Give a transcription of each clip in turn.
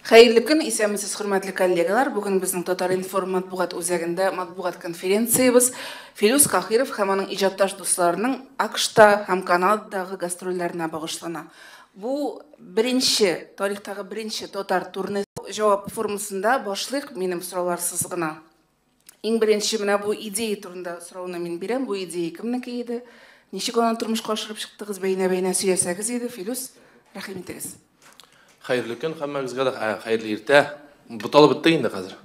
Хәерле көн, исәнмесез, хөрмәтле коллегалар. Бүген безнең Татар-информ матбугат үзәгендә матбугат конференциябез Филүс Каһиров һәм аның иҗатташ дусларының АКШта һәм Канададагы гастрольләренә багышлана. Бу беренче, тарихтагы беренче татар турне. Җавап формасында башлыйк, минем сорауларсыз гына. Иң беренче менә бу идея турында сорауны мин бирәм. Бу идея кемнеке иде? Ничек аны тормышка ашырып чыктыгыз? Бәйнә-бәйнә сөйләсәгез иде, Филүс, рәхим итегез. Хәерле көн һәммәгезгә дә, хәерле иртә. Буталып бетте инде хәзер.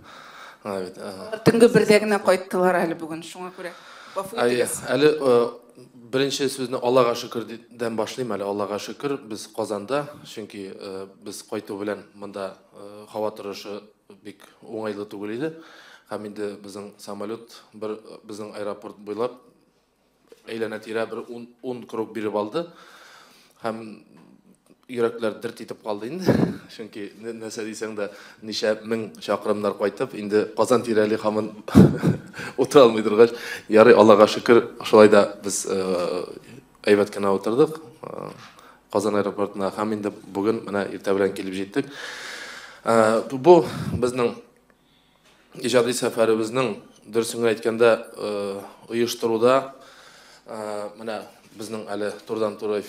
Төнге бердә генә кайттылар әле бүген, шуңа күрә гафу итегез. Әле беренче сүзне Аллага шөкер дән башлыйм әле. Аллага шөкер, без Казанда, чөнки без кайту белән монда һава торышы бик уңайлы түгел иде. Һәм инде безнең самолет бер безнең аэропорт буйлап әйләнә-тирә бер 10 круг биреп алды. Һәм йөрәкләр дерт итеп калды инде. Чөнки нәрсә дисәң дә, ничә мең чакрымнар кайтып, инде Казан тирәли һаман утыра алмый торгач, ярый, Аллага шөкер, шулай да без әйбәт кенә утырдык Казан аэропортына һәм инде бүген менә иртә белән килеп җиттек. Бу безнең иҗади сәфәребезнең, дөресен генә әйткәндә, оештыруда менә безнең әле турыдан-туры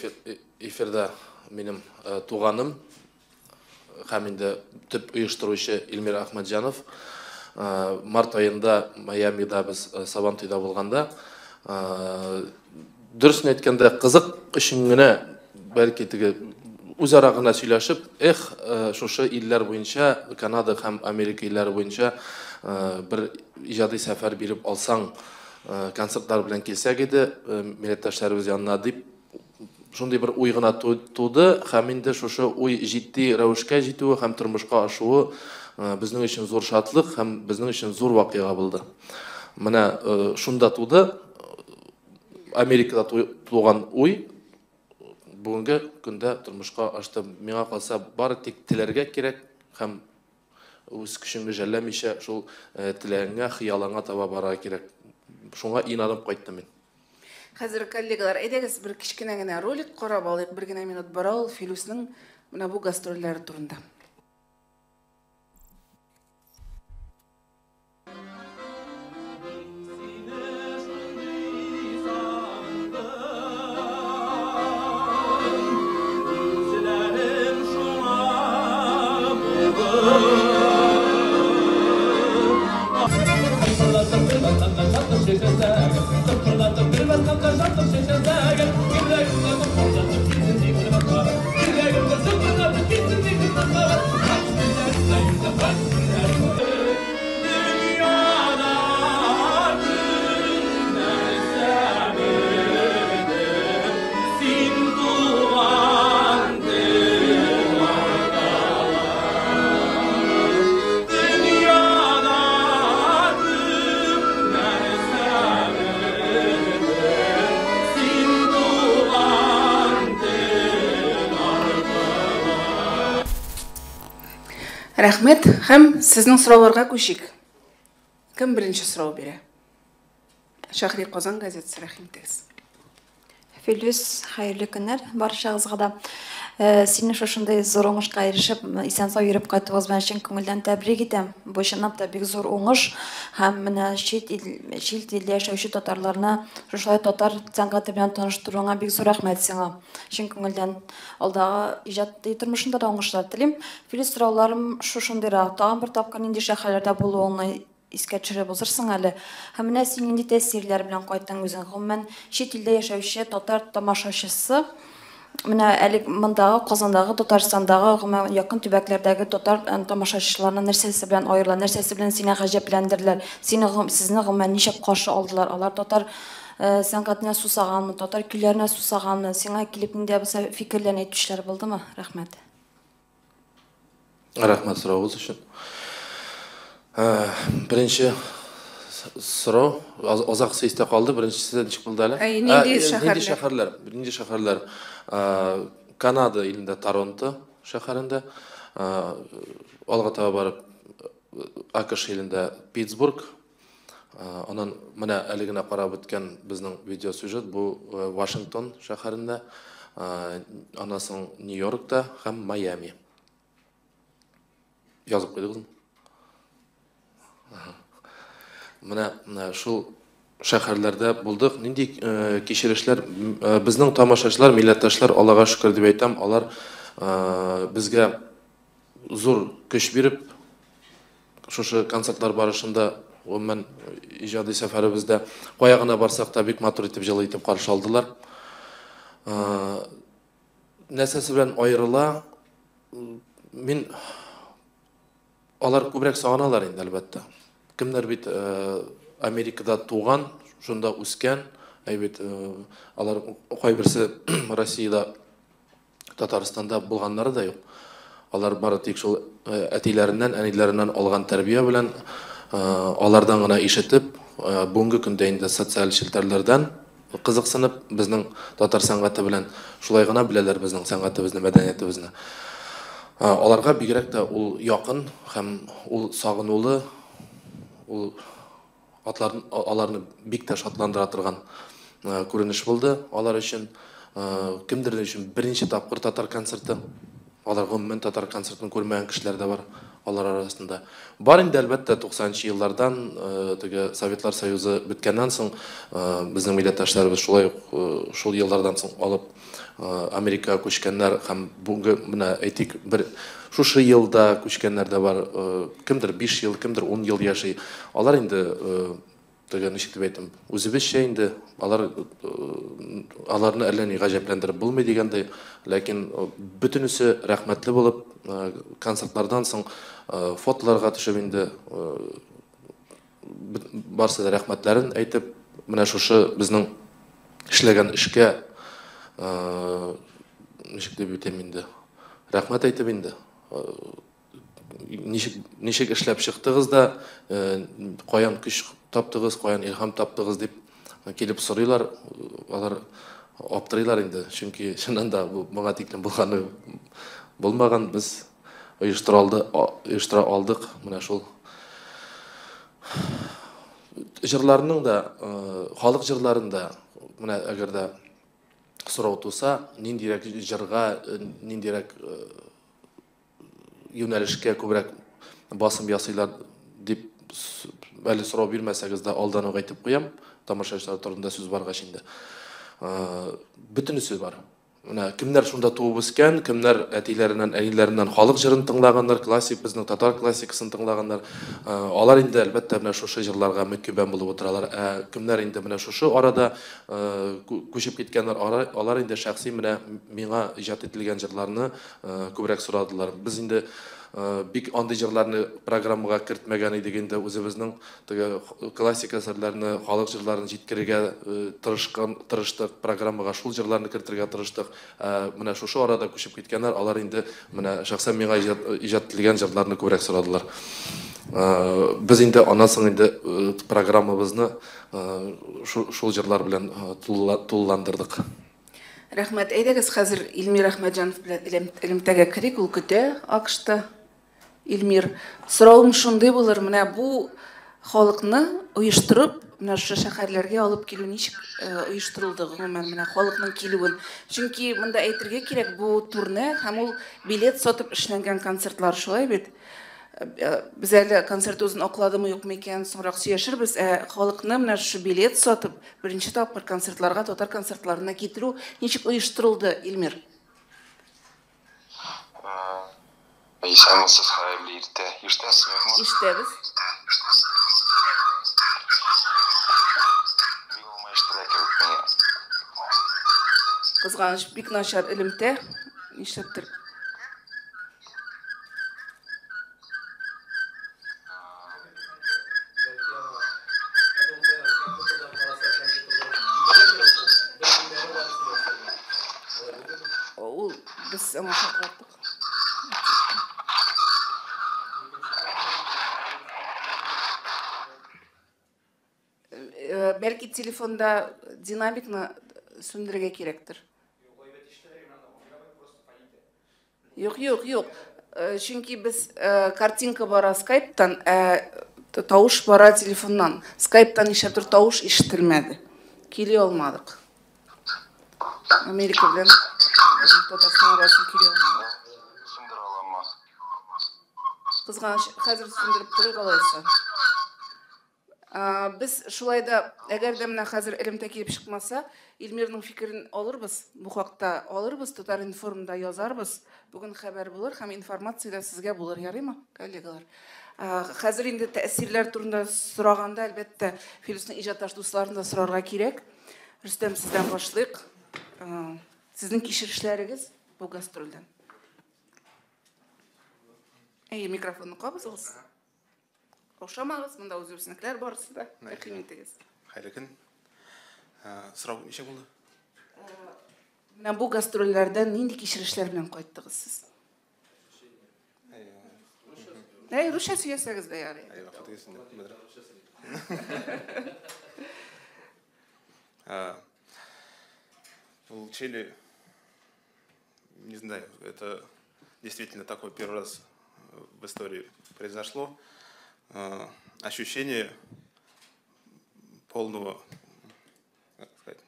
эфирда минем туганым һәм инде төп оештыручы Эльмир Әхмәтҗанов. Март аенда Майамида без Сабантуйда булганда, дөресен әйткәндә, кызык өчен генә, бәлки теге үзара гына сөйләшеп, эх, шушы илләр буенча, Канада һәм Америка илләре буенча бер иҗади сәфәр биреп алсаң, концертлар белән килсәк иде, милләттәшләребез янына дип, шундый бер уй гына туды, һәм инде шушы уй җитди рәвешкә җитүе һәм тормышка ашуы безнең өчен зур шатлык һәм безнең өчен зур вакыйга булды. Менә шунда туды, Америкада туган уй бүгенге көндә тормышка ашты. Миңа калса, бары тик теләргә кирәк һәм үз көчеңне жәлләмичә шул теләгеңә, хыялыңа таба барырга кирәк. Шуңа инанып кайттым мин. Хәзер, коллегалар, әйдәгез бер кечкенә генә ролик карап алыйк, бер генә минут бара ул Филүснең менә бу гастрольләре турында. Рәхмәт. Һәм сезнең сорауларга күчик. Кем беренче сорау бирә? Шәһри Казан газетасы, рәхим итегез. Филүс, хәерле көннәр барчагызга да. Сине шушындый зур уңышка ирешеп, исән-сау йөреп кайтуыгыз белән чын күңелдән тәбрик итәм. Бу чынлап та бик зур уңыш һәм менә чит ил, чит илдә яшәүче татарларны шушылай татар сәнгате белән таныштыруыңа бик зур рәхмәт сиңа. Чын күңелдән алдагы иҗади тормышында да уңышлар телим. Филүс, сорауларым шушындыйрак. Тагын бер тапкыр нинди шәһәрләрдә булуыңны искә төшереп узырсың әле. Һәм менә син нинди тәэсирләр белән кайттың үзең? Гомумән, чит илдә яшәүче татар тамашачысы менә әле мондагы, Казандагы, Татарстандагы, гомумән, якын төбәкләрдәге татар тамашачыларына нәрсәсе белән аерыла, нәрсәсе белән сине гаҗәпләндерделәр, сине, сезне гомумән ничек каршы алдылар? Алар татар сәнгатенә сусаганмы, татар көйләренә сусаганмы? Сиңа килеп нинди булса фикерләрен әйтүчеләр булдымы? Рәхмәт. Рәхмәт соравыгыз өчен. Беренче сорау азак истә калды. Беренчесе ничек булды әле? Әй, нинди шәһәрләр? Нинди шәһәрләр? Нинди шәһәрләр? Канада илендә Торонто шәһәрендә, алга таба барып АКШ илендә Питтсбург. Аннан менә әле генә карап үткән безнең видеосюжет бу Вашингтон шәһәрендә, аннан соң Нью-Йоркта һәм Майами. Язып куйдыгызмы? Менә шул шәһәрләрдә булдык. Нинди кичерешләр? Безнең тамашачылар, милләттәшләр, Аллага шөкер дип әйтәм, алар безгә зур көч биреп, шушы концертлар барышында, гомумән, иҗади сәфәребездә кая гына барсак та бик матур итеп, җылы итеп каршы алдылар. Нәрсәсе белән аерыла? Мин алар күбрәк сагыналар инде, әлбәттә. Кемнәр бит Америкада туган, шунда үскән, әй бит, алар кайберсе Россиядә, Татарстанда булганнары да юк. Алар бары тик шул әтиләреннән, әниләреннән алган тәрбия белән, алардан гына ишетеп, бүгенге көндә инде социаль челтәрләрдән кызыксынып, безнең татар сәнгате белән шулай гына беләләр безнең сәнгатебезне, мәдәниятебезне. Аларга бигрәк тә ул якын һәм ул сагынулы, ул атларын, аларны бик тә шатландыра торган күренеш булды алар өчен. Кемдер өчен беренче тапкыр татар концерты. Алар гомумән татар концертын күрмәгән кешеләр дә бар алар арасында. Бар инде, әлбәттә, 90 еллардан, теге Советлар Союзы беткәннән соң, безнең милләттәшләребез шулай ук шул еллардан соң алып Америкага күчкәннәр һәм бүгенге, менә әйтик, бер шушы елда күчкәннәр дә бар. Кемдер 5 ел, кемдер 10 ел яши. Алар инде теге, ничек дип әйтим, үзебезчә инде, алар аларны әллә ни гаҗәпләндереп булмый дигәндәй, ләкин бөтенесе рәхмәтле булып, концертлардан соң фотоларга төшеп инде, барысы да рәхмәтләрен әйтеп, менә шушы безнең эшләгән эшкә, ничек дип әйтим инде, рәхмәт әйтеп инде, ничек эшләп чыктыгыз да, каян көч таптыгыз, каян илһам таптыгыз дип килеп сорыйлар, алар аптырыйлар инде, чөнки чыннан да бу моңа тиклем булганы булмаган, без оештыра алдык менә шул җырларның да, халык җырларын да, менә әгәр дә сорау туса, ниндирәк җырга, ниндирәк юнәлешкә күбрәк басым ясыйлар дип әле сорау бирмәсәгез дә алдан ук әйтеп куям, тамашачылар турында сүз баргач инде. Бөтенесе бар. Менә кемнәр шунда туып үскән, кемнәр әтиләреннән, әниләреннән халык җырын тыңлаганнар, классик, безнең татар классикасын тыңлаганнар, алар инде әлбәттә менә шушы җырларга мөкиббән булып утыралар. Ә кемнәр инде менә шушы арада күчеп киткәннәр, алар инде шәхси менә миңа иҗат ителгән җырларны күбрәк сорадылар. Без инде бик андый җырларны программага кертмәгән идек инде, үзебезнең теге классик әсәрләрне, халык җырларын җиткерергә тырыштык, программага шул җырларны кертергә тырыштык. Менә шушы арада күчеп киткәннәр, алар инде менә шәхсән миңа иҗат ителгән җырларны күбрәк сорадылар. Без инде аннан соң инде программабызны шул җырлар белән тулыландырдык. Рәхмәт. Әйдәгез, хәзер Илмир Әхмәтҗанов белән элемтәгә керик, ул көтә АКШта. Илмир, соравым шундый булыр, менә бу халыкны оештырып, менә шушы шәһәрләргә алып килү ничек оештырылды, гомумән, менә халыкның килүен? Чөнки монда әйтергә кирәк, бу турне һәм ул билет сатып эшләнгән концертлар, шулай бит? Без әле концерт үзен акладымы, юкмы икән, соңрак сөйләшербез. Ә халыкны менә шушы билет сатып, беренче тапкыр концертларга, татар концертларына китерү ничек оештырылды, Илмир? Исәнмесез, хәерле иртә. Ишетәсезме? Ишетәбез. Бик уңай ишетелә кебек миңа. Кызганыч, бик начар элемтә. Нишләптер? Ул без аңа шалтыраттык. Бәлки телефонда динамикны сүндерергә кирәктер. Юк, юк, юк. Чөнки без картинка бара скайптан, ә тавыш бара телефоннан. Скайптан нишләптер тавыш ишетелмәде. Кили алмадык. Америка белән Татарстан арасын кили алмадык. Сүндерә аламмы? Кызганыч, хәзер сүндереп торыйк алайса. Без шулай да, әгәр дә менә хәзер элемтә килеп чыкмаса, Илмирның фикерен алырбыз, бу хакта алырбыз, Татар-информда язарбыз. Бүген хәбәр булыр һәм информация дә сезгә булыр, ярыймы, коллегалар? Хәзер инде тәэсирләр турында сораганда, әлбәттә, Филүснең иҗатташ дусларын да сорарга кирәк. Рөстәм, сездән башлыйк. Сезнең кичерешләрегез бу гастрольдән. Әйе, микрофонны кабызыгыз. Ошамагыз, монда үзебезнекеләр барысы да. Рәхим итегез. Хәерле көн. Сорау ничек булды? Менә бу гастрольләрдән нинди кичерешләр белән кайттыгыз сез? Әй, русча сөйләсәгез дә ярый. Әй, вакыт инде. Получили, не знаю, это действительно такой первый раз в истории произошло, ощущение полного, как сказать,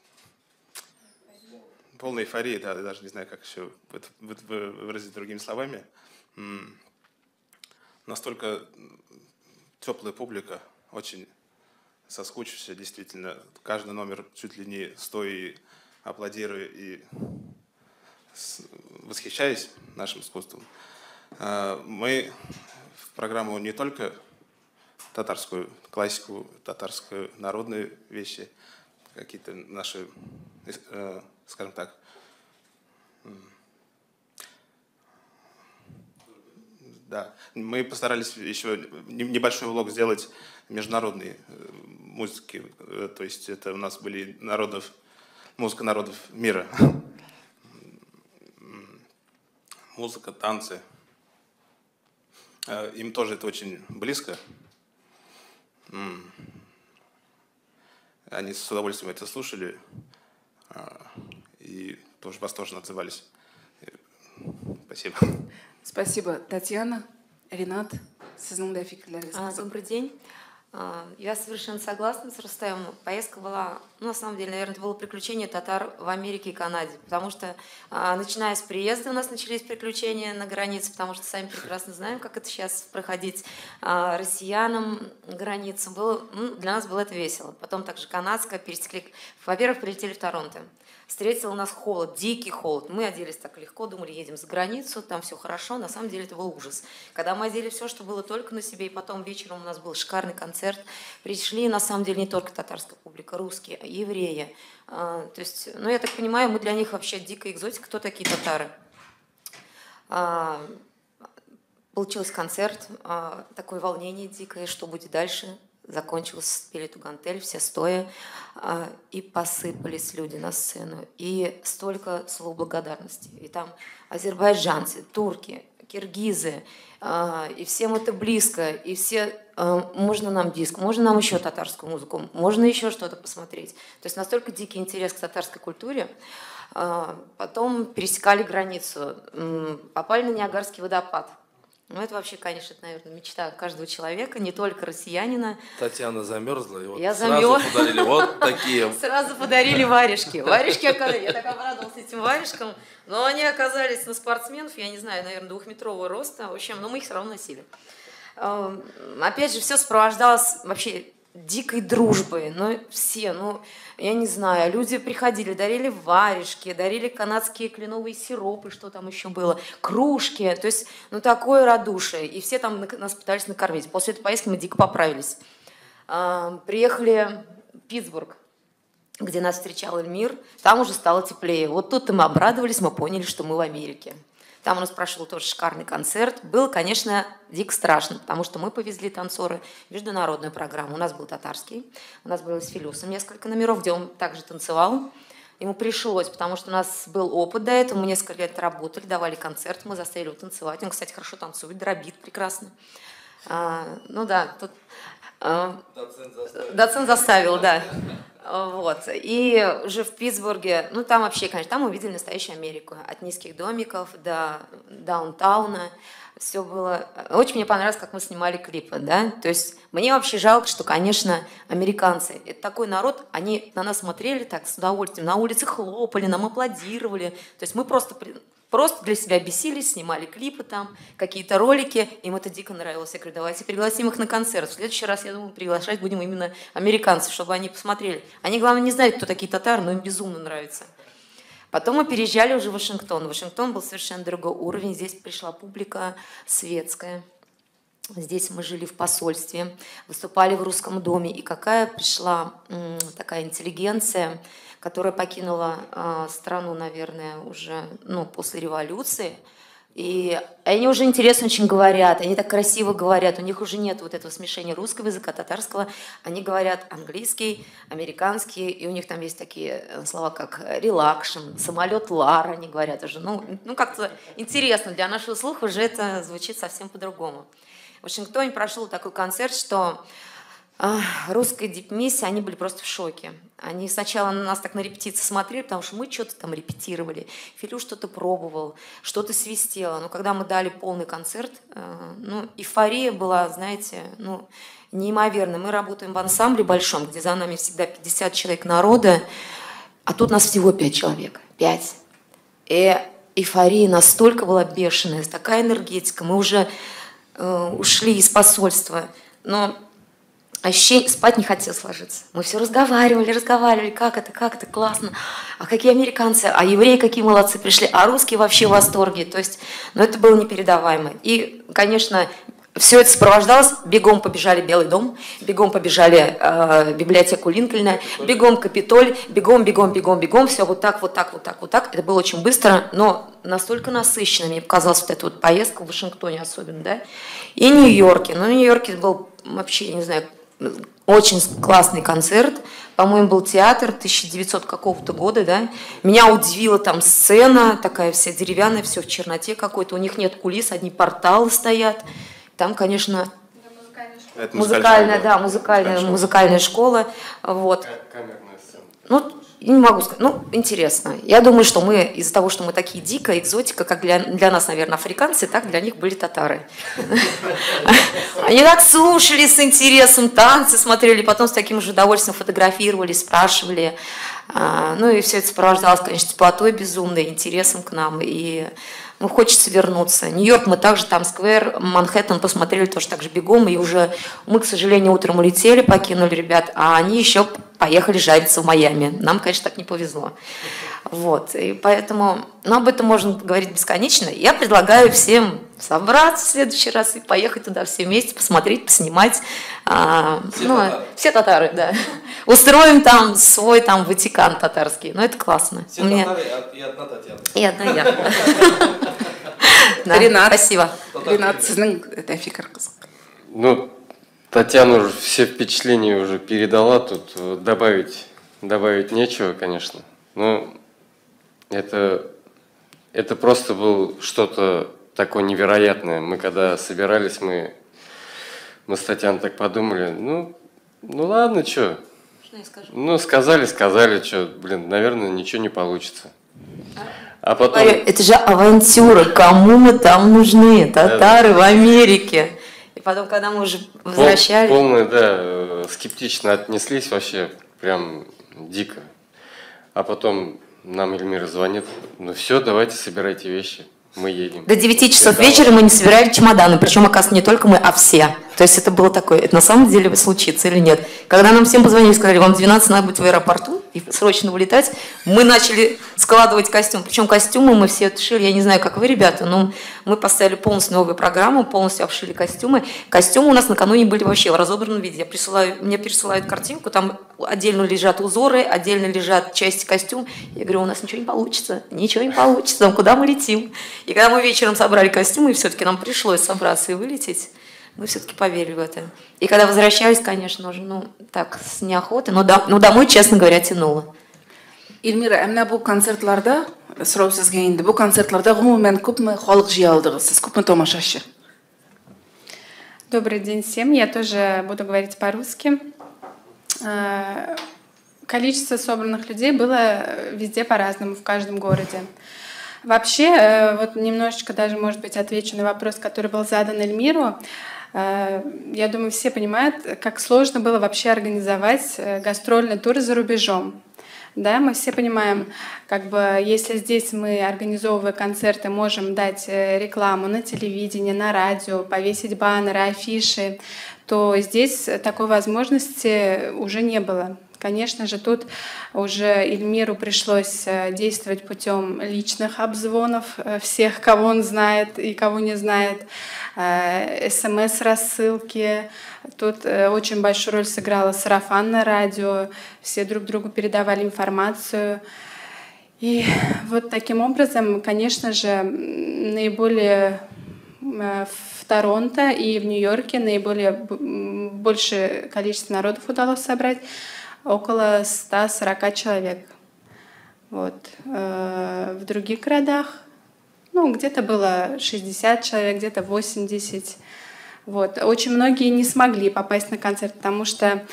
полной эйфории, да, даже не знаю, как еще это выразить другими словами. Настолько теплая публика, очень соскучишься, действительно. Каждый номер чуть ли не стоя и аплодируя и восхищаясь нашим искусством. Мы в программу не только татарскую классику, татарскую народные вещи, какие-то наши, скажем так, да, мы постарались еще небольшой влог сделать международной музыки, то есть это у нас были музыка народов мира. Музыка, танцы. Им тоже это очень близко. Они с удовольствием это слушали и тоже восторженно отзывались. Спасибо. Спасибо, Татьяна. Ренат, сезнең дә фикерләрегез. Добрый день. Я совершенно согласна с Рустемом. Поездка была, ну, на самом деле, наверное, это было приключение татар в Америке и Канаде, потому что, начиная с приезда, у нас начались приключения на границе, потому что сами прекрасно знаем, как это сейчас проходить россиянам границу. Было, ну, для нас было это весело. Потом также канадская, пересекли, во-первых, прилетели в Торонто. Встретил нас холод, дикий холод. Мы оделись так легко, думали, едем за границу, там все хорошо. На самом деле это был ужас. Когда мы одели все, что было только на себе, и потом вечером у нас был шикарный концерт. Пришли, на самом деле, не только татарская публика, русские, евреи. То есть, ну, я так понимаю, мы для них вообще дикая экзотика. Кто такие татары? Получился концерт, такое волнение дикое, что будет дальше. Закончился, спели Тугантель, все стоя, и посыпались люди на сцену. И столько слов благодарности. И там азербайджанцы, турки, киргизы, и всем это близко, и все, можно нам диск, можно нам еще татарскую музыку, можно еще что-то посмотреть. То есть настолько дикий интерес к татарской культуре. Потом пересекали границу, попали на Ниагарский водопад. Ну, это вообще, конечно, это, наверное, мечта каждого человека, не только россиянина. Татьяна замерзла, и вот сразу подарили вот такие. Сразу подарили варежки. Варежки оказались, я так обрадовалась этим варежкам, но они оказались на спортсменов, я не знаю, наверное, двухметрового роста, в общем, но мы их все равно носили. Опять же, все сопровождалось вообще дикой дружбой, ну, все, ну, я не знаю, люди приходили, дарили варежки, дарили канадские кленовые сиропы, что там еще было, кружки, то есть, ну, такое радушие, и все там нас пытались накормить. После этой поездки мы дико поправились. Приехали в Питтсбург, где нас встречал Эльмир, там уже стало теплее. Вот тут-то мы обрадовались, мы поняли, что мы в Америке. Там у нас прошел тоже шикарный концерт. Было, конечно, дико страшно, потому что мы повезли танцоры в международную программу. У нас был татарский, у нас было с Филюсом несколько номеров, где он также танцевал. Ему пришлось, потому что у нас был опыт до этого, мы несколько лет работали, давали концерт, мы заставили его танцевать. Он, кстати, хорошо танцует, дробит прекрасно. Ну да, тут... Доцент заставил, да. Вот. И уже в Питтсбурге, ну там вообще, конечно, там увидели настоящую Америку. От низких домиков до даунтауна. Все было... Очень мне понравилось, как мы снимали клипы, да. То есть мне вообще жалко, что, конечно, американцы, это такой народ, они на нас смотрели так с удовольствием, на улице хлопали, нам аплодировали. То есть мы просто Просто для себя бесились, снимали клипы там, какие-то ролики. Им это дико нравилось. Я говорю, давайте пригласим их на концерт. В следующий раз, я думаю, приглашать будем именно американцев, чтобы они посмотрели. Они, главное, не знают, кто такие татары, но им безумно нравится. Потом мы переезжали уже в Вашингтон. Вашингтон был совершенно другой уровень. Здесь пришла публика светская. Здесь мы жили в посольстве, выступали в Русском доме. И какая пришла такая интеллигенция, которая покинула страну, наверное, уже, ну, после революции. И они уже интересно очень говорят, они так красиво говорят, у них уже нет вот этого смешения русского языка, татарского. Они говорят английский, американский, и у них там есть такие слова, как релакшн, самолет Лар, они говорят уже. Ну как-то интересно, для нашего слуха уже это звучит совсем по-другому. В Вашингтоне прошел такой концерт, что русская дипмиссия, они были просто в шоке. Они сначала на нас так на репетиции смотрели, потому что мы что-то там репетировали, Филю что-то пробовал, что-то свистело. Но когда мы дали полный концерт, ну, эйфория была, знаете, ну, неимоверная. Мы работаем в ансамбле большом, где за нами всегда 50 человек народа, а тут нас всего 5 человек. 5. И эйфория настолько была бешеная, такая энергетика. Мы уже ушли из посольства, но ощущение, спать не хотелось ложиться. Мы все разговаривали, как это классно, а какие американцы, а евреи какие молодцы пришли, а русские вообще в восторге. То есть, ну, это было непередаваемо. И, конечно, все это сопровождалось, бегом побежали в Белый дом, бегом побежали в библиотеку Линкольна, бегом Капитоль, бегом, бегом, бегом, бегом, все вот так, вот так, вот так, вот так. Это было очень быстро, но настолько насыщенно, мне показалась вот эта вот поездка в Вашингтоне особенно, да, и Нью-Йорке. Ну, в Нью-Йорке был вообще, я не знаю, очень классный концерт. По-моему, был театр 1900 какого-то года, да. Меня удивила там сцена, такая вся деревянная, все в черноте какой-то. У них нет кулис, одни порталы стоят. Там, конечно, это музыкальная, да, музыкальная школа. Вот. Камерная сцена. Ну, не могу сказать, ну, интересно. Я думаю, что мы, из-за того, что мы такие дикая экзотика, как для нас, наверное, африканцы, так для них были татары. Они так слушали с интересом, танцы смотрели, потом с таким же удовольствием фотографировали, спрашивали. Ну, и все это сопровождалось, конечно, теплотой безумной, интересом к нам. И, ну, хочется вернуться. Нью-Йорк мы также, там сквер, Манхэттен посмотрели тоже так же бегом, и уже мы, к сожалению, утром улетели, покинули ребят, а они еще поехали жариться в Майами. Нам, конечно, так не повезло. Вот, и поэтому, ну, об этом можно говорить бесконечно. Я предлагаю всем собраться в следующий раз и поехать туда все вместе, посмотреть, поснимать. Все, ну, татары. Все татары, да. Устроим там свой там Ватикан татарский. Ну, это классно. Все татары и одна Татьяна. И одна я. Ренат, спасибо. Ренат, сезнең фикер кызык. Ну, Татьяна уже все впечатления уже передала, тут добавить нечего, конечно. Но это просто было что-то такое невероятное. Мы когда собирались, мы с Татьяной так подумали, ну ладно, что? Что я скажу? Ну, сказали, что, блин, наверное, ничего не получится. А потом... Это же авантюра, кому мы там нужны, татары в Америке. И потом, когда мы уже возвращались... Полные, да, скептично отнеслись вообще, прям дико. А потом нам Эльмира звонит, ну все, давайте собирайте вещи, мы едем. До 9 часов вечера мы не собирали чемоданы, причем, оказывается, не только мы, а все. То есть это было такое, это на самом деле случится или нет. Когда нам всем позвонили, сказали, вам 12 надо быть в аэропорту и срочно вылетать, мы начали складывать костюм. Причем костюмы мы все отшили, я не знаю, как вы, ребята, но мы поставили полностью новую программу, полностью обшили костюмы. Костюмы у нас накануне были вообще в разобранном виде. Мне пересылают картинку, там отдельно лежат узоры, отдельно лежат части костюм. Я говорю, у нас ничего не получится, ничего не получится, куда мы летим? И когда мы вечером собрали костюмы, и все-таки нам пришлось собраться и вылететь, мы все-таки поверили в это. И когда возвращались, конечно, уже, ну, так, с неохотой, но домой, честно говоря, тянуло. Эльмира, ә менә бу концертларда, сорау сезгә инде, бу концертларда гомумән күпме халык җыя алдыгыз? Сез күпме тамашачы? Добрый день всем. Я тоже буду говорить по-русски. Количество собранных людей было везде по-разному, в каждом городе. Вообще, вот немножечко даже, может быть, отвечу на вопрос, который был задан Эльмиру. Я думаю, все понимают, как сложно было вообще организовать гастрольный тур за рубежом. Да, мы все понимаем, как бы, если здесь мы, организовывая концерты, можем дать рекламу на телевидении, на радио, повесить баннеры, афиши, то здесь такой возможности уже не было. Конечно же, тут уже Эльмиру пришлось действовать путем личных обзвонов всех, кого он знает и кого не знает, смс-рассылки. Тут очень большую роль сыграло сарафанное радио, все друг другу передавали информацию. И вот таким образом, конечно же, наиболее в Торонто и в Нью-Йорке наиболее большее количество народов удалось собрать, около 140 человек. Вот. В других городах, ну, где-то было 60 человек, где-то 80. Вот. Очень многие не смогли попасть на концерт, потому что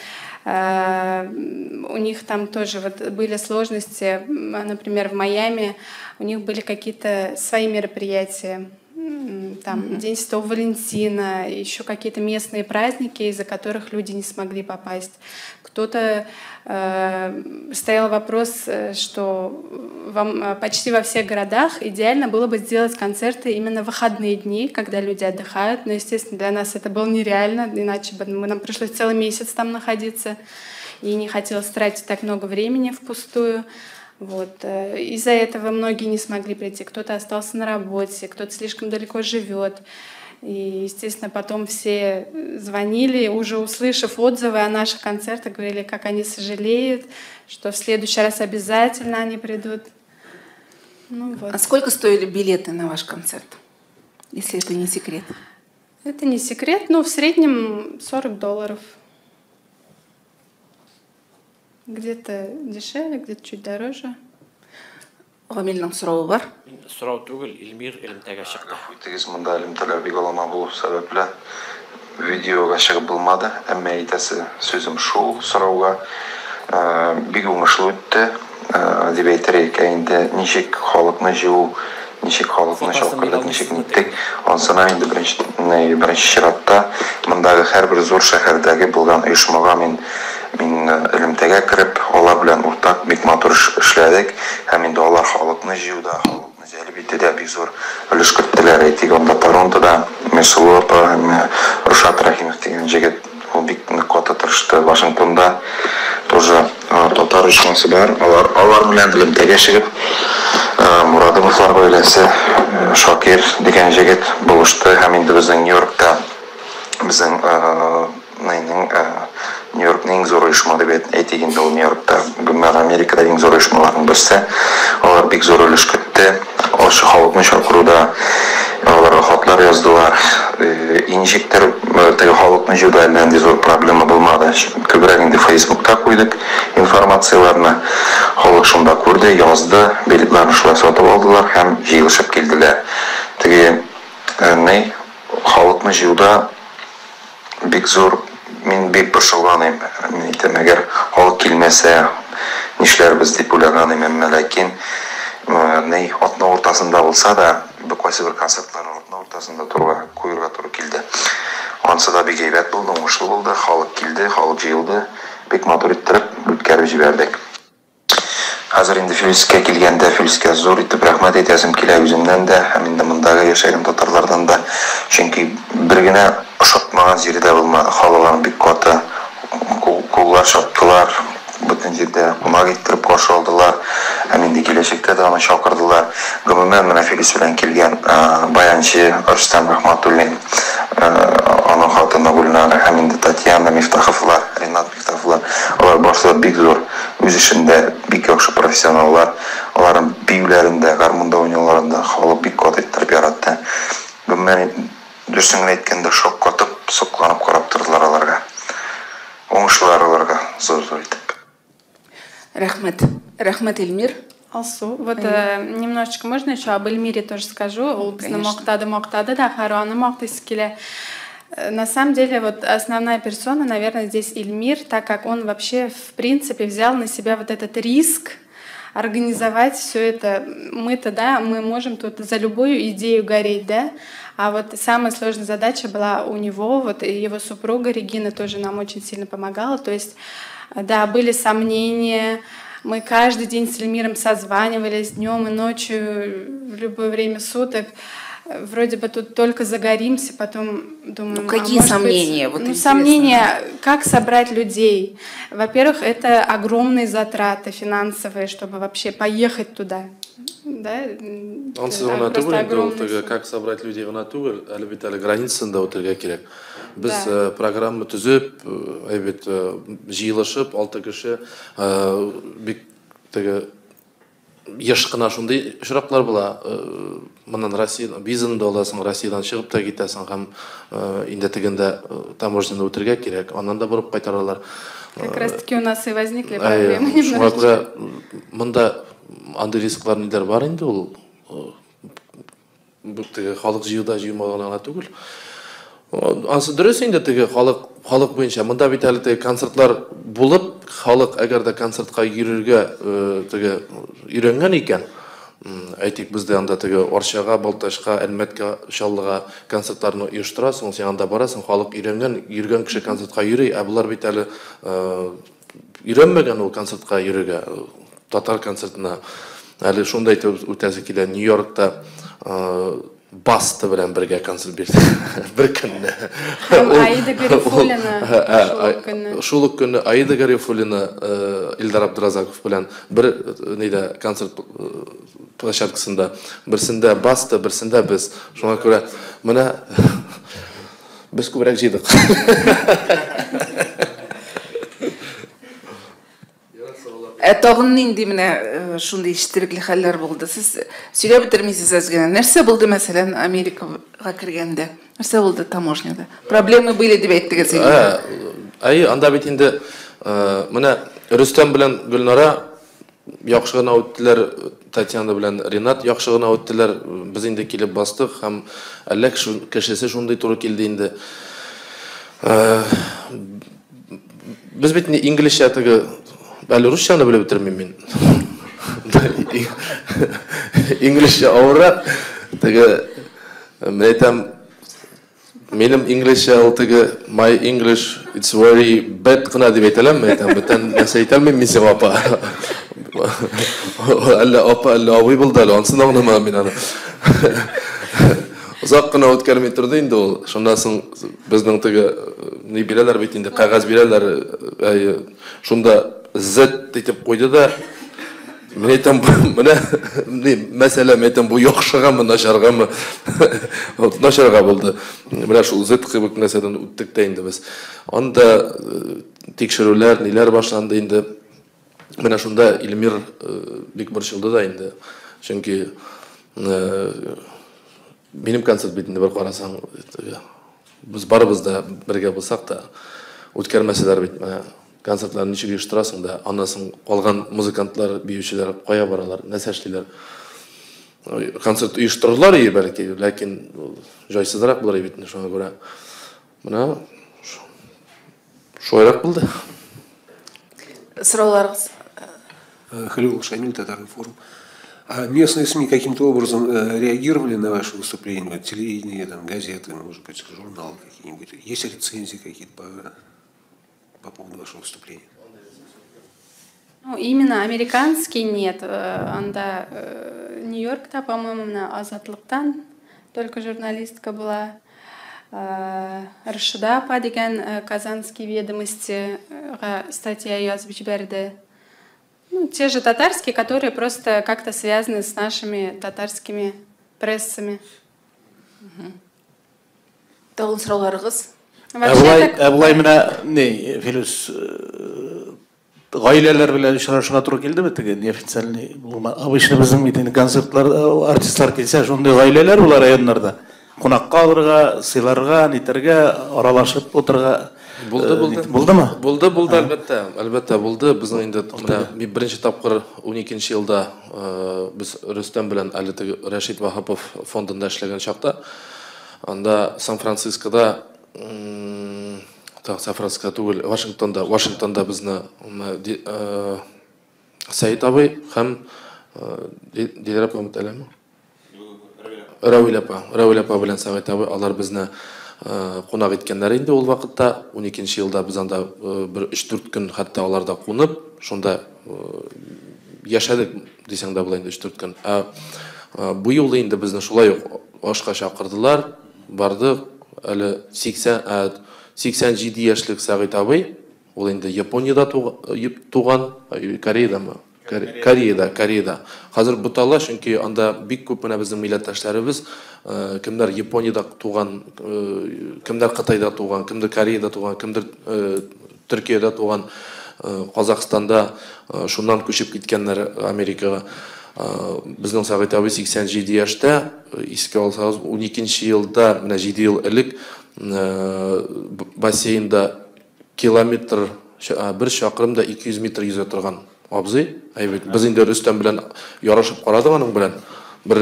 у них там тоже вот были сложности. Например, в Майами у них были какие-то свои мероприятия. Там День Святого Валентина, еще какие-то местные праздники, из-за которых люди не смогли попасть. Кто-то стоял вопрос, что вам почти во всех городах идеально было бы сделать концерты именно в выходные дни, когда люди отдыхают. Но, естественно, для нас это было нереально, иначе бы нам пришлось целый месяц там находиться, и не хотелось тратить так много времени впустую. Вот. Из-за этого многие не смогли прийти. Кто-то остался на работе, кто-то слишком далеко живет. И, естественно, потом все звонили, уже услышав отзывы о наших концертах, говорили, как они сожалеют, что в следующий раз обязательно они придут. Ну, вот. А сколько стоили билеты на ваш концерт, если это не секрет? Это не секрет, но в среднем $40. Где-то дешевле, где-то чуть дороже. Гамилнең соравы бар. Сорау түгел, Эльмир элемтәгә чыкты. Үтегез монда элемтәләр бик алама булу сәбәпле видеога чыгып булмады. Әмма әйтәсе сүзем шул сорауга бик уңышлы үтте дип әйтер идек. Инде ничек халыкны җыю, ничек халыкны чакырдык, ничек ниттек. Ансына инде беренче чиратта мондагы һәрбер зур шәһәрдәге булган оешмага мин элемтәгә кереп, алар белән уртак бик матур эшләдек. Һәм инде алар халыкны җыюда, халыкны җәлеп итүдә бик зур өлеш керттеләр. Әйтик, анда Торонтода Мирсылу апа һәм Рушат Рахимов дигән җегет, ул бик нык каты тырышты. Вашингтонда тоже татар оешмасы бар. Алар белән элемтәгә чыгып, Мурадымовлар гаиләсе, Шакир дигән җегет булышты. Һәм инде безнең Нью-Йоркта безнең Нью-Йоркның иң зур оешма дип әйтик инде, ул Нью-Йоркта, гомумән Америкада иң зур оешмаларның берсе. Алар бик зур өлеш кертте. Ошо халыкны чакыруда аларга хатлар яздылар. Ничектер теге халыкны җыюда әллә нинди зур проблема булмады. Күбрәк инде Фейсбукта куйдык информацияларны. Халык шунда күрде, язды, билетларны шулай сатып алдылар һәм җыелышып килделәр. Теге ни халыкны җыюда бик зур, мин бик борчылган идем. Мин әйтәм, әгәр халык килмәсә, нишләрбез дип уйлаган идем. Әмма ләкин ни атна уртасында булса да, бу кайсы бер концертларны атна уртасында турга куярга туры килде. Ансы да бик әйбәт булды, уңышлы булды. Халык килде, халык җыелды. Бик матур иттереп үткәреп җибәрдек. Хәзер инде Филискә килгәндә, Филискә зур итеп рәхмәт әйтәсем килә үземнән дә, һәм инде мондагы яшәгән татарлардан да. Чөнки бер генә ошатмаган җире дә булмады. Халык бик каты куллар чаптылар, бөтен җирдә кунак иттереп каршы алдылар. Һәм инде киләчәктә дә аны чакырдылар. Гомумән, менә Филис белән килгән баянчы Рөстәм Рахматуллин, аның хатыны Гөлнара һәм инде Татьяна Мифтаховлар, Ренат Мифтаховлар, алар барысы да бик зур, үз эшендә бик яхшы профессионаллар. Аларның биюләрендә, гармунда уйнауларында халык бик каты иттереп яратты. Гомумән, дөресен генә әйткәндә, шок катып, сокланып карап тордылар аларга. Уңышлар аларга зур-зур итеп. Рәхмәт. Рәхмәт, Эльмир. Алсу, вот немножечко можно еще об Эльмире тоже скажу. Ул безне мактады, мактады да, аны мактыйсы килә. На самом деле, вот основная персона, наверное, здесь Эльмир, так как он вообще, в принципе, взял на себя вот этот риск организовать все это. Мы-то, да, мы можем тут за любую идею гореть, да, а вот самая сложная задача была у него, вот и его супруга Регина тоже нам очень сильно помогала, то есть, да, были сомнения, Мы каждый день с Эльмиром созванивались днем и ночью, в любое время суток. Вроде бы тут только загоримся, потом думаем... Ну, какие сомнения? Быть, вот сомнения, как собрать людей? Во-первых, это огромные затраты финансовые, чтобы вообще поехать туда. Да? Ансы гына түгел инде ул, теге как собрать людей гына түгел, әле бит әле границаны да үтәргә кирәк. Без программа төзеп, әйбәт җыелышып, 6 кеше бик теге еш кына шундый очраклар була. Моннан Россия визаны да аласың, Россиядән чыгып та китәсең һәм инде тегендә таможняны үтәргә кирәк, аннан да борып кайтаралар. Как раз таки у нас и возникли проблемы немножечко. Шуңа күрә монда андый рисклар ниләр бар инде ул. Бу теге халык җыюда җыймаган гына түгел. Ансы дөрес инде теге халык буенча. Монда бит әле теге концертлар булып, халык әгәр дә концертка йөрергә теге өйрәнгән икән, әйтик, бездә анда теге Арчага, Балтачка, Әлмәткә, Чаллыга концертларны оештырасың, син анда барасың, халык өйрәнгән, йөргән кеше концертка йөри, ә булар бит әле өйрәнмәгән ул концертка йөрергә, татар концертына. Әле шунда әйтеп үтәсе килә, Нью-Йоркта Баста белән бергә концерт бирде. Бер көнне. Аида Гарифуллина шул ук көнне Аида Гарифуллина Илдар Абдразаков белән бер нидә концерт площадкасында, берсендә Баста, берсендә без. Шуңа күрә менә без күбрәк җыйдык. Ә тагын нинди менә шундый четерекле хәлләр булды? Сез сөйләп бетермисез әз генә. Нәрсә булды, мәсәлән, Америкага кергәндә? Нәрсә булды таможняда? Проблемы были дип әйттегез инде. Әй, анда бит инде менә Рөстәм белән Гөлнара яхшы гына үттеләр, Татьяна белән Ринат яхшы гына үттеләр. Без инде килеп бастык һәм әллә кешесе шундый туры килде инде. Без бит инглизчә теге әле русчаны белеп бетермим мин. Инглизчә авыррак. Теге мин әйтәм, минем инглизчә ул теге my English it's very bad кына дип әйтәләм, мин әйтәм, бүтән нәрсә әйтә алмыйм мин сиңа, апа. Әллә апа, әллә абый булды әле, ансын аңламадым мин аны. Озак кына үткәрми торды инде ул. Шуннан соң безнең теге ни бирәләр бит инде, кәгазь бирәләр, шунда Z итеп куйды да, мин әйтәм, менә ни мәсьәлә, мин әйтәм, бу яхшыгамы, начаргамы? Вот начарга булды. Менә шул Z кебек нәрсәдән үттек тә инде без. Анда тикшерүләр, ниләр башланды инде. Менә шунда Эльмир бик борчылды да инде. Чөнки минем концерт бит инде бер карасаң, без барыбыз да бергә булсак та, үткәрмәсәләр бит менә концертларны ничек оештырасың да, аннан соң калган музыкантлар, биючеләр кая баралар, нәрсә эшлиләр? Концерт оештырырлар иде бәлки, ләкин җайсызрак булыр бит инде, шуңа күрә. Менә шулайрак булды. Сорауларыгыз? Халилов Шамиль, Татар-информ. А местные СМИ каким-то образом реагировали на ваше выступление? Вот, телевидение, там, газеты, может быть, журналы какие-нибудь? Есть рецензии какие-то по поводу вашего выступления? Ну, именно американский нет. Анда Нью-Йоркта, по-моему, на Азатлыктан только журналистка была. Рашида апа дигән Казанские ведомости статья язып җибәрде. Ну, те же татарские, которые просто как-то связаны с нашими татарскими прессами. Тагын сорауларыгыз? Ә болай менә ни, Филүс, гаиләләр белән очрашырга туры килдеме теге неофициальный булма? Обычно безнең бит инде концертлар, артистлар килсә, шундый гаиләләр була районнарда. Кунакка алырга, сыйларга, нитәргә, аралашып утырырга. Булды, булды. Булдымы? Булды, булды, әлбәттә. Әлбәттә, булды. Безнең инде менә беренче тапкыр 12 елда без Рөстәм белән әле теге Рәшит Ваһапов фондында эшләгән чакта, анда Сан-Францискода, Сан-Франциско түгел, Вашингтонда, Вашингтонда безне Сәид абый һәм Диләрә апа әлеме? Рәвил апа, Рәвил апа белән Сәгыйть абый, алар безне кунак иткәннәр инде ул вакытта. 12 елда без анда бер 3-4 көн хәтта аларда кунып, шунда яшәдек дисәң дә була инде 3-4 көн. Ә бу юлы инде безне шулай ук ашка чакырдылар, бардык. Әле 87 яшьлек Сәгыйть абый, ул инде Япониядә туган, Кореядамы? Кореяда, Кореяда. Хәзер бутала, чөнки анда бик күп менә безнең милләттәшләребез, кемнәр Япониядә туган, кемнәр Кытайда туган, кемдер Кореяда туган, кемдер Төркиядә туган, Казахстанда шуннан күчеп киткәннәр Америкага. Безнең Сәгыйть абый 87 яшьтә, искә алсагыз, 12 елда, менә 7 ел элек бассейнда километр, бер чакрым да 200 метр йөзә торган абзый. Әйбәт. Без инде Рөстәм белән ярышып карадык аның белән. Бер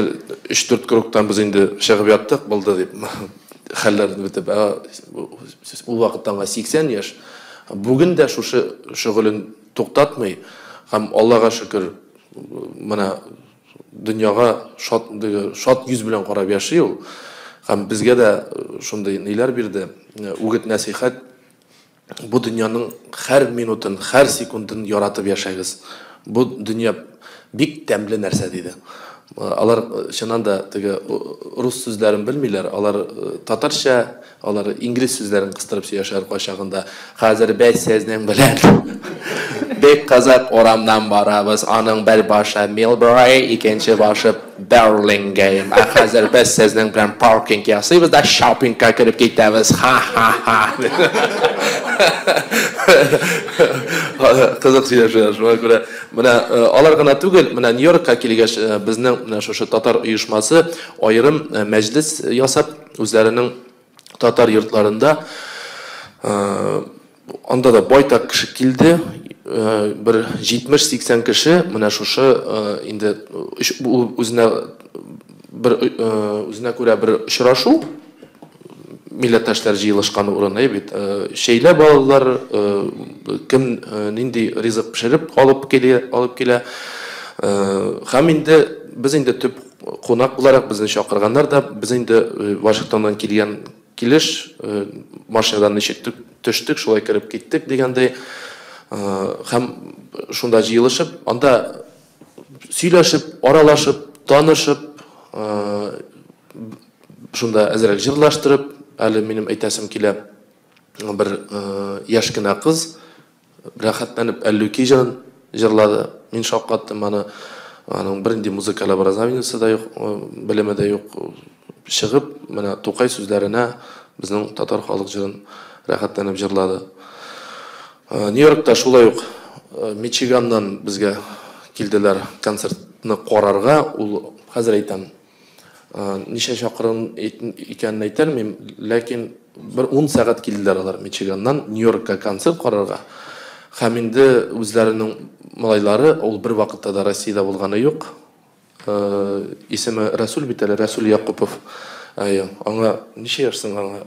3-4 кругтан без инде чыгып яттык, булды дип. Хәлләр бетеп. Ул вакытта аңа 80 яшь. Бүген дә шушы шөгылен туктатмый һәм Аллага шөкер, менә дөньяга шат, шат йөз белән карап яши ул. Һәм безгә дә шундый ниләр бирде, үгет нәсихәт. Бу дөньяның һәр минутын, һәр секундын яратып яшәгез. Бу дөнья бик тәмле нәрсә, диде. Алар чыннан да теге рус сүзләрен белмиләр, алар татарча, алар инглиз сүзләрен кыстырып сөйләшәләр кайчагында. Хәзер без сезнең белән бик кызык урамнан барабыз. Аның бер башы Милбрей, икенче башы Берлингейм. Ә хәзер без сезнең белән паркинг ясыйбыз да шопингка кереп китәбез. Ха-ха-ха. Кызык сөйләшәләр, шуңа күрә менә алар гына түгел, менә Нью-Йоркка килгәч, безнең менә шушы татар оешмасы аерым мәҗлес ясап, үзләренең татар йортларында, анда да байтак кеше килде, бер 70-80 кеше менә шушы инде үзенә бер үзенә күрә бер очрашу, милләттәшләр җыелышкан урын, әй бит, чәйләп алалар, кем нинди ризык пешереп алып килә. Һәм инде без инде төп кунак буларак безне чакырганнар да, без инде Вашингтоннан килгән килеш, машинадан ничек төштек, шулай кереп киттек дигәндәй. Һәм шунда җыелышып, анда сөйләшеп, аралашып, танышып, шунда әзрәк җырлаштырып, әле минем әйтәсем килә, бер яшь кенә кыз рәхәтләнеп Әллүки җырын җырлады. Мин шаккаттым аны. Аның бернинди музыкаль образованиесе дә юк, белеме дә юк. Чыгып, менә Тукай сүзләренә безнең татар халык җырын рәхәтләнеп җырлады. Нью-Йоркта шулай ук Мичиганнан безгә килделәр концертны карарга. Ул, хәзер әйтәм, ничә чакрым икәнен әйтә алмыйм, ләкин бер 10 сәгать килделәр алар Мичиганнан Нью-Йоркка концерт карарга. Һәм инде үзләренең малайлары, ул бер вакытта да Россиядә булганы юк. Исеме Расул бит әле, Расул Якупов. Аңа ничә яшь соң аңа?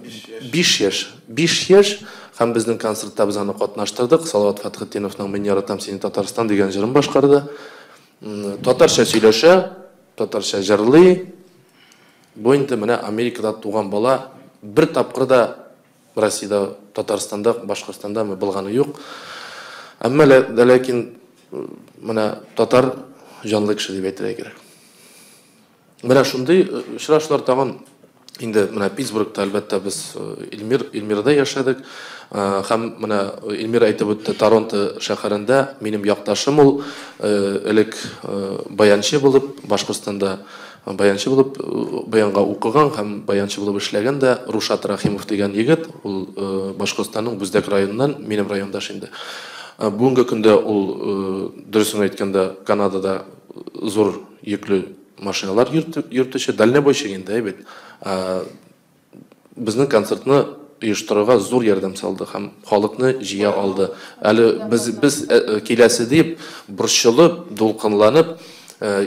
5 яшь. 5 яшь һәм безнең концертта без аны катнаштырдык. Салават Фәтхетдиновның Мин яратам сине Татарстан дигән җырын башкарды. Татарча сөйләшә, татарча җырлый. Бу инде менә Америкада туган бала бер тапкыр да Россиядә, Татарстанда, Башкортстанда булганы юк. Әмма ләкин менә татар җанлы кеше дип әйтергә кирәк. Менә шундый очрашулар тагын инде менә Питтсбургта, әлбәттә, без Эльмирда яшәдек. Һәм менә Эльмир әйтеп үтте, Торонто шәһәрендә минем якташым ул, элек баянчы булып, Башкортстанда баянчы булып, баянга укыган һәм баянчы булып эшләгән дә Рушат Рахимов дигән егет, ул Башкортстанның Бүздәк районыннан, минем райондаш инде. Бүгенге көндә ул, дөресен әйткәндә, Канадада зур йөкле машиналар йөртүче, дальнобойщик инде, әйбәт. Безнең концертны оештырырга зур ярдәм салды һәм халыкны җыя алды. Әле без киләсе дип борчылып, дулкынланып,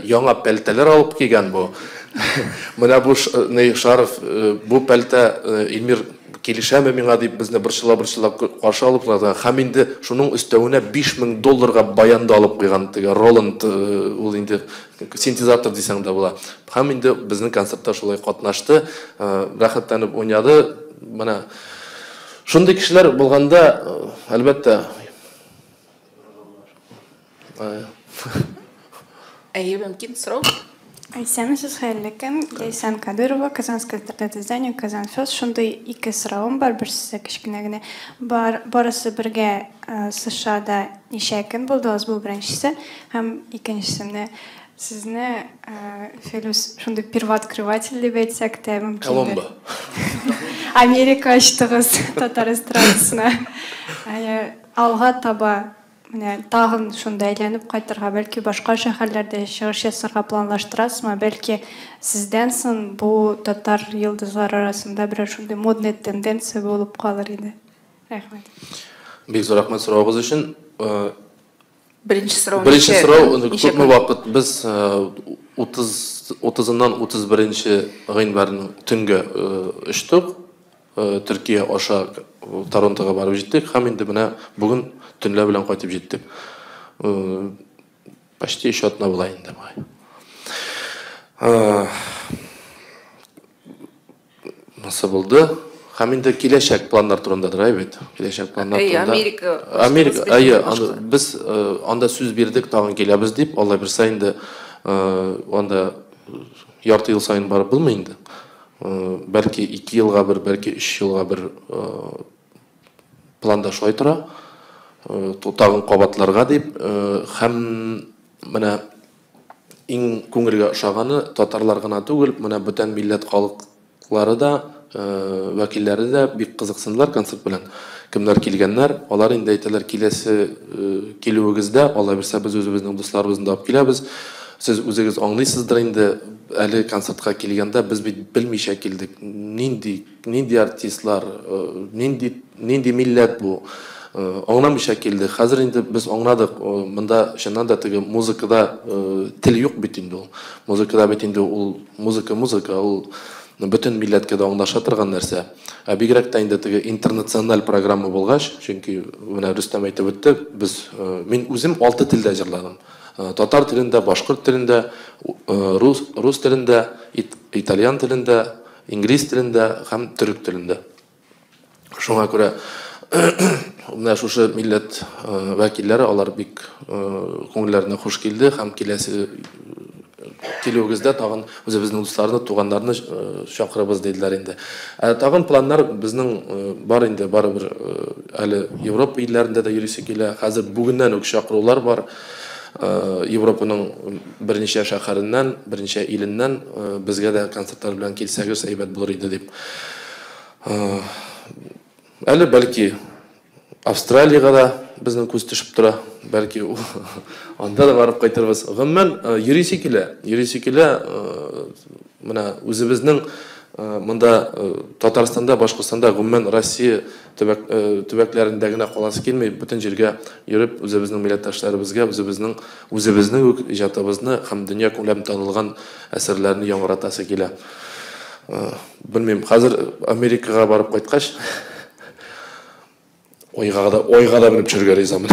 яңа пәлтәләр алып килгән бу. Менә бу шарф, бу пәлтә Эльмир килешәме миңа дип безне борчыла-борчыла каршы алып куйган. Һәм инде шуның өстәвенә 5000 долларга баян да алып куйган, теге Роланд, ул инде синтезатор дисәң дә була. Һәм инде безнең концертта шулай катнашты, рәхәтләнеп уйнады. Менә шундый кешеләр булганда, әлбәттә, Әйе, мөмкин сорау. Исәнмесез, хәерле көн. Ләйсән Кадырова, Казанское интернет-издание Казан Фест. Шундый ике соравым бар, берсе кечкенә генә. Бар, барысы бергә США-да ничә көн булдыгыз? Бу беренчесе. Һәм икенчесе, менә сезне, Филүс, шундый первооткрыватель дип әйтсәк тә мөмкиндер. Колумба. Америка ачтыгыз татар эстрадасына. Алга таба менә тагын шунда әйләнеп кайтырга, бәлки башка шәһәрләрдә чыгыш ясарга планлаштырасызмы? Бәлки сездән соң бу татар йолдызлары арасында берәр шундый модный тенденция булып калыр иде. Рәхмәт. Бик зур рәхмәт соравыгыз өчен. Беренче сорау. Беренче сорау, күпме вакыт без 30 30-ыннан 31 гыйнварның төнгә очтык. Төркия аша Торонтога барып җиттек һәм инде менә бүген төнлә белән кайтып җиттек. Почти 3 атна була инде бугай. Нәрсә булды? Һәм инде киләчәк планнар турындадыр, әй бит? Киләчәк планнар турында. Америка. Америка, әйе, аны без анда сүз бирдек, тагын киләбез дип, Алла бирсә инде, анда ярты ел саен барып булмый инде. Бәлки 2 елга бер, бәлки 3 елга бер планда шулай тора. Тагын кабатларга дип, һәм менә иң күңелгә ошаганы татарлар гына түгел, менә бүтән милләт халыклары да, вәкилләре дә бик кызыксындылар концерт белән. Кемнәр килгәннәр, алар инде әйтәләр, киләсе килүегездә, Алла бирсә, без үзебезнең дусларыбызны да алып киләбез. Сез үзегез аңлыйсыздыр инде, әле концертка килгәндә без бит белмичә килдек. Нинди, нинди артистлар, нинди, нинди милләт бу? Аңламыйча килдек. Хәзер инде без аңладык, монда чыннан да теге музыкада тел юк бит инде ул. Музыкада бит инде ул музыка, музыка, ул бөтен милләткә дә аңлаша торган нәрсә. Ә бигрәк тә инде теге интернациональ программа булгач, чөнки менә Рөстәм әйтеп үтте, без, мин үзем 6 телдә җырладым. Татар телендә, башкорт телендә, рус, рус телендә, итальян телендә, инглиз телендә һәм төрек телендә. Шуңа күрә менә шушы милләт вәкилләре, алар бик күңелләренә хуш килде һәм киләсе килүегездә тагын үзебезнең дусларны, туганнарны чакырабыз диделәр инде. Тагын планнар безнең бар инде, барыбер әле Европа илләрендә дә йөрисе килә. Хәзер бүгеннән үк чакырулар бар. Европаның берничә шәһәреннән, берничә иленнән безгә дә концертлар белән килсәгез әйбәт булыр иде дип. Әле бәлки Австралиягә дә безнең күз төшеп тора, бәлки анда да барып кайтырбыз. Гомумән, йөрисе килә, йөрисе килә, менә үзебезнең монда Татарстанда, Башкортстанда, гомумән Россия төбәкләрендә генә каласы килми, бөтен җиргә йөреп үзебезнең милләттәшләребезгә, үзебезнең үк иҗатыбызны һәм дөнья күләм танылган әсәрләрне яңгыратасы килә. Белмим, хәзер Америкага барып кайткач, ойга да менеп төшергә ризамын.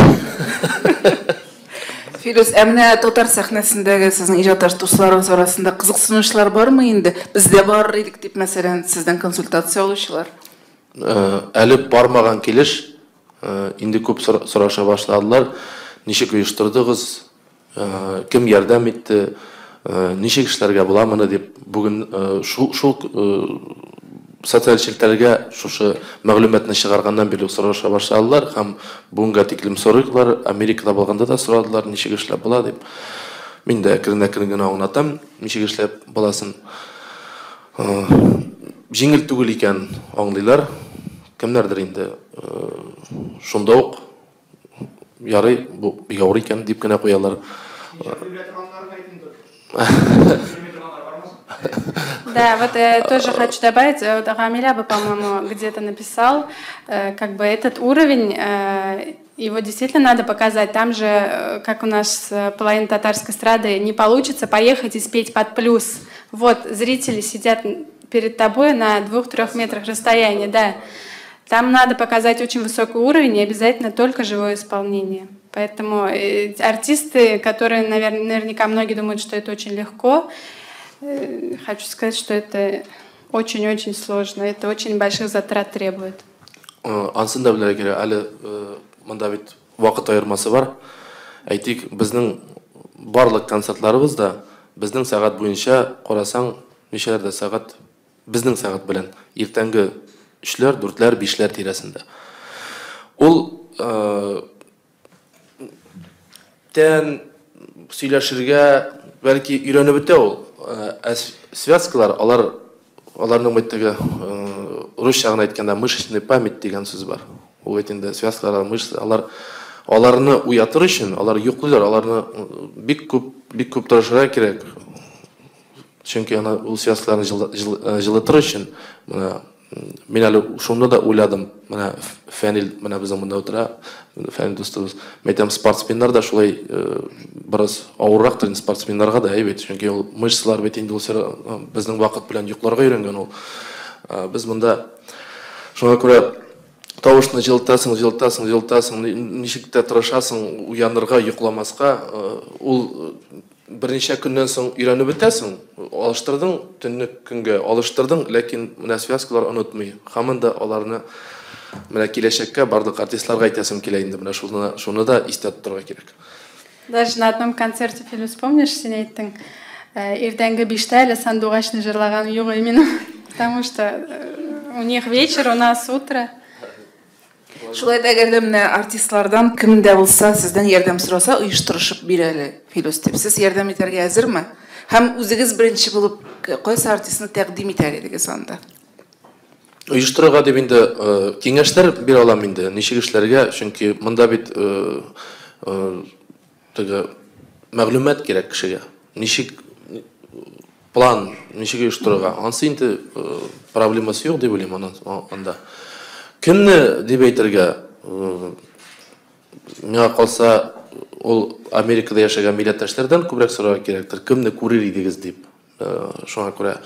Филүс, ә менә татар сәхнәсендәге сезнең иҗатташ дусларыгыз арасында кызыксынучылар бармы инде? Без дә барыр идек дип, мәсәлән, сездән консультация алучылар? Әле бармаган килеш, инде күп сораша башладылар. Ничек оештырдыгыз? Кем ярдәм итте? Ничек эшләргә була моны дип, бүген шул социаль челтәргә шушы мәгълүматны чыгарганнан бирле сораша башладылар һәм бүгенгә тиклем сорыйлар. Америкада булганда да сорадылар, ничек эшләп була дип. Мин дә әкрен-әкрен генә аңлатам, ничек эшләп буласын. Җиңел түгел икән аңлыйлар. Кемнәрдер инде шунда ук ярый, бу бик авыр икән дип кенә куялар. Да, вот я тоже хочу добавить, вот Гамиля бы, по-моему, где-то написал, как бы этот уровень, его действительно надо показать. Там же, как у нас половина татарской эстрады, не получится поехать и спеть под плюс. Вот, зрители сидят перед тобой на 2-3 метрах расстояния, да. Там надо показать очень высокий уровень и обязательно только живое исполнение. Поэтому артисты, которые, наверное, наверняка многие думают, что это очень легко, хочу сказать, что это очень-очень сложно, это очень больших затрат требует. Ансын да белергә кирәк, әле монда бит вакыт аермасы бар. Әйтик, безнең барлык концертларыбыз да безнең сәгать буенча карасаң, ничәләрдә сәгать, безнең сәгать белән иртәнге 3ләр, 4ләр, 5ләр тирәсендә. Ул тән сөйләшергә бәлки өйрәнеп бетә ул. Ә связкалар, алар аларның бит теге русча гына әйткәндә мышечный память дигән сүз бар. Ул бит инде связкалар, мышца, алар аларны уятыр өчен, алар йоклыйлар, аларны бик күп, бик күп тырышырга кирәк. Чөнки аны ул связкаларны җылытыр өчен, менә мин әле шуны да уйладым. Менә Фәнил, менә безнең монда утыра, Фәнил дустыбыз. Мин әйтәм, спортсменнар да шулай бераз авыррактыр инде спортсменнарга да, әйбәт. Чөнки ул мышцалар бит инде ул безнең вакыт белән йокларга өйрәнгән ул. Без монда шуңа күрә тавышны җылытасың, җылытасың, җылытасың, ничек тә тырышасың уянырга, йокламаска. Ул берничә көннән соң өйрәнеп бетәсең, алыштырдың, төнне көнгә алыштырдың, ләкин менә связкалар онытмый. Һаман да аларны менә киләчәккә барлык артистларга әйтәсем килә инде, менә шуны, шуны да истә тотарга кирәк. Даже на одном концерте, Филюс, помнишь, син әйттең, иртәнге 5тә әле «Сандугачны» җырлаган юк именно, потому что у них вечер, у нас утро. Шулай да әгәр дә менә артистлардан кем дә булса сездән ярдәм сораса, оештырышып бир әле, Филүс дип, сез ярдәм итәргә әзерме? Һәм үзегез беренче булып кайсы артистны тәкъдим итәр идегез анда? Оештырырга дип инде киңәшләр бирә алам инде, ничек эшләргә, чөнки монда бит теге мәгълүмат кирәк кешегә. Ничек план, ничек оештырырга. Ансы инде проблемасы юк дип уйлыйм анда. Кемне дип әйтергә, миңа калса, ул Америкада яшәгән милләттәшләрдән күбрәк сорарга кирәктер, кемне күрер идегез дип. Шуңа күрә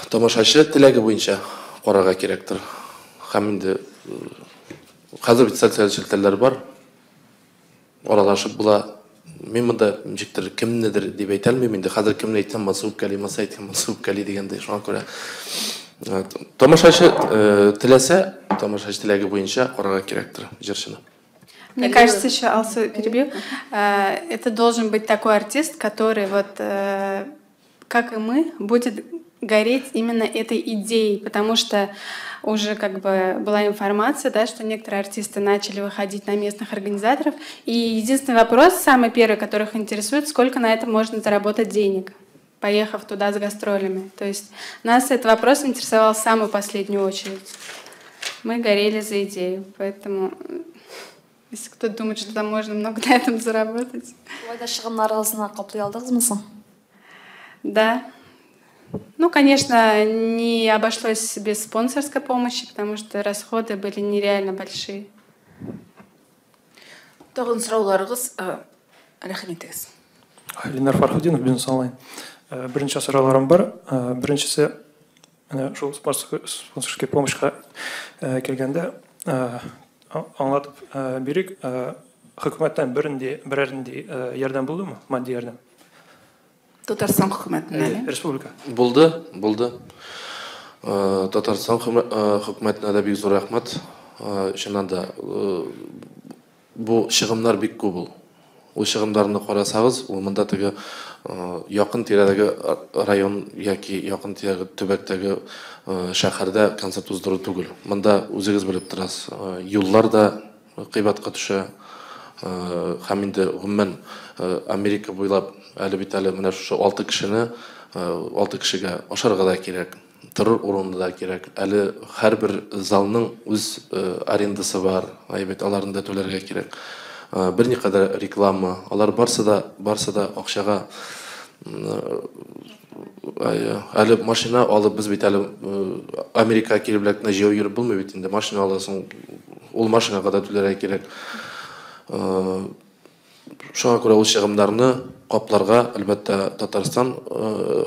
тамашачы теләге буенча карарга кирәктер. Һәм инде хәзер бит социаль челтәрләр бар, аралашып була. Мин монда ничектер кемнедер дип әйтә алмыйм инде. Хәзер кемне әйтсәм, монсы үпкәли, монсы әйткән, монсы үпкәли дигәндәй. Шуңа күрә тамашачы теләсә, тамашачы теләге буенча карарга кирәктер җырчыны. Мне кажется, еще, Алсу, перебью, это должен быть такой артист, который вот, как и мы, будет гореть именно этой идеей, потому что уже как бы была информация, да, что некоторые артисты начали выходить на местных организаторов. И единственный вопрос, самый первый, который их интересует, сколько на этом можно заработать денег, поехав туда с гастролями. То есть нас этот вопрос интересовал в самую последнюю очередь. Мы горели за идею, поэтому если кто-то думает, что там можно много на этом заработать. Шулай да чыгымнарыгызны каплый алдыгызмы соң? Да. Ну, конечно, не обошлось без спонсорской помощи, потому что расходы были нереально большие. Тагын сорауларыгыз, рәхим итегез. Ленар Фархутдинов, Бизнес онлайн. Берничә сорауларым бар. Беренчесе, менә шул спонсорский помощька килгәндә, аңлатып бирик, хөкүмәттән бернинди, берәр нинди ярдәм булдымы, матди ярдәм? Татарстан хөкүмәтеннән? Республика. Булды, булды. Татарстан хөкүмәтенә дә бик зур рәхмәт. Чыннан да, бу чыгымнар бик күп ул. Ул чыгымнарны карасагыз, ул монда теге якын тирәдәге район яки якын тирәдәге төбәктәге шәһәрдә концерт уздыру түгел. Монда үзегез белеп торасыз, юллар да кыйбатка төшә. Һәм инде гомумән Америка буйлап әле бит әле менә шушы 6 кешене, 6 кешегә ашарга да кирәк, торыр урыны да кирәк. Әле һәрбер залның үз арендасы бар, әйбәт, аларны да түләргә кирәк. Берникадәр реклама, алар барсы да, барсы да акчага. Әле машина алып, без бит әле Америкага килеп эләккәндә җәяү йөреп булмый бит инде, машина аласың, ул машинага да түләргә кирәк. Шуңа күрә ул чыгымнарны капларга, әлбәттә, Татарстан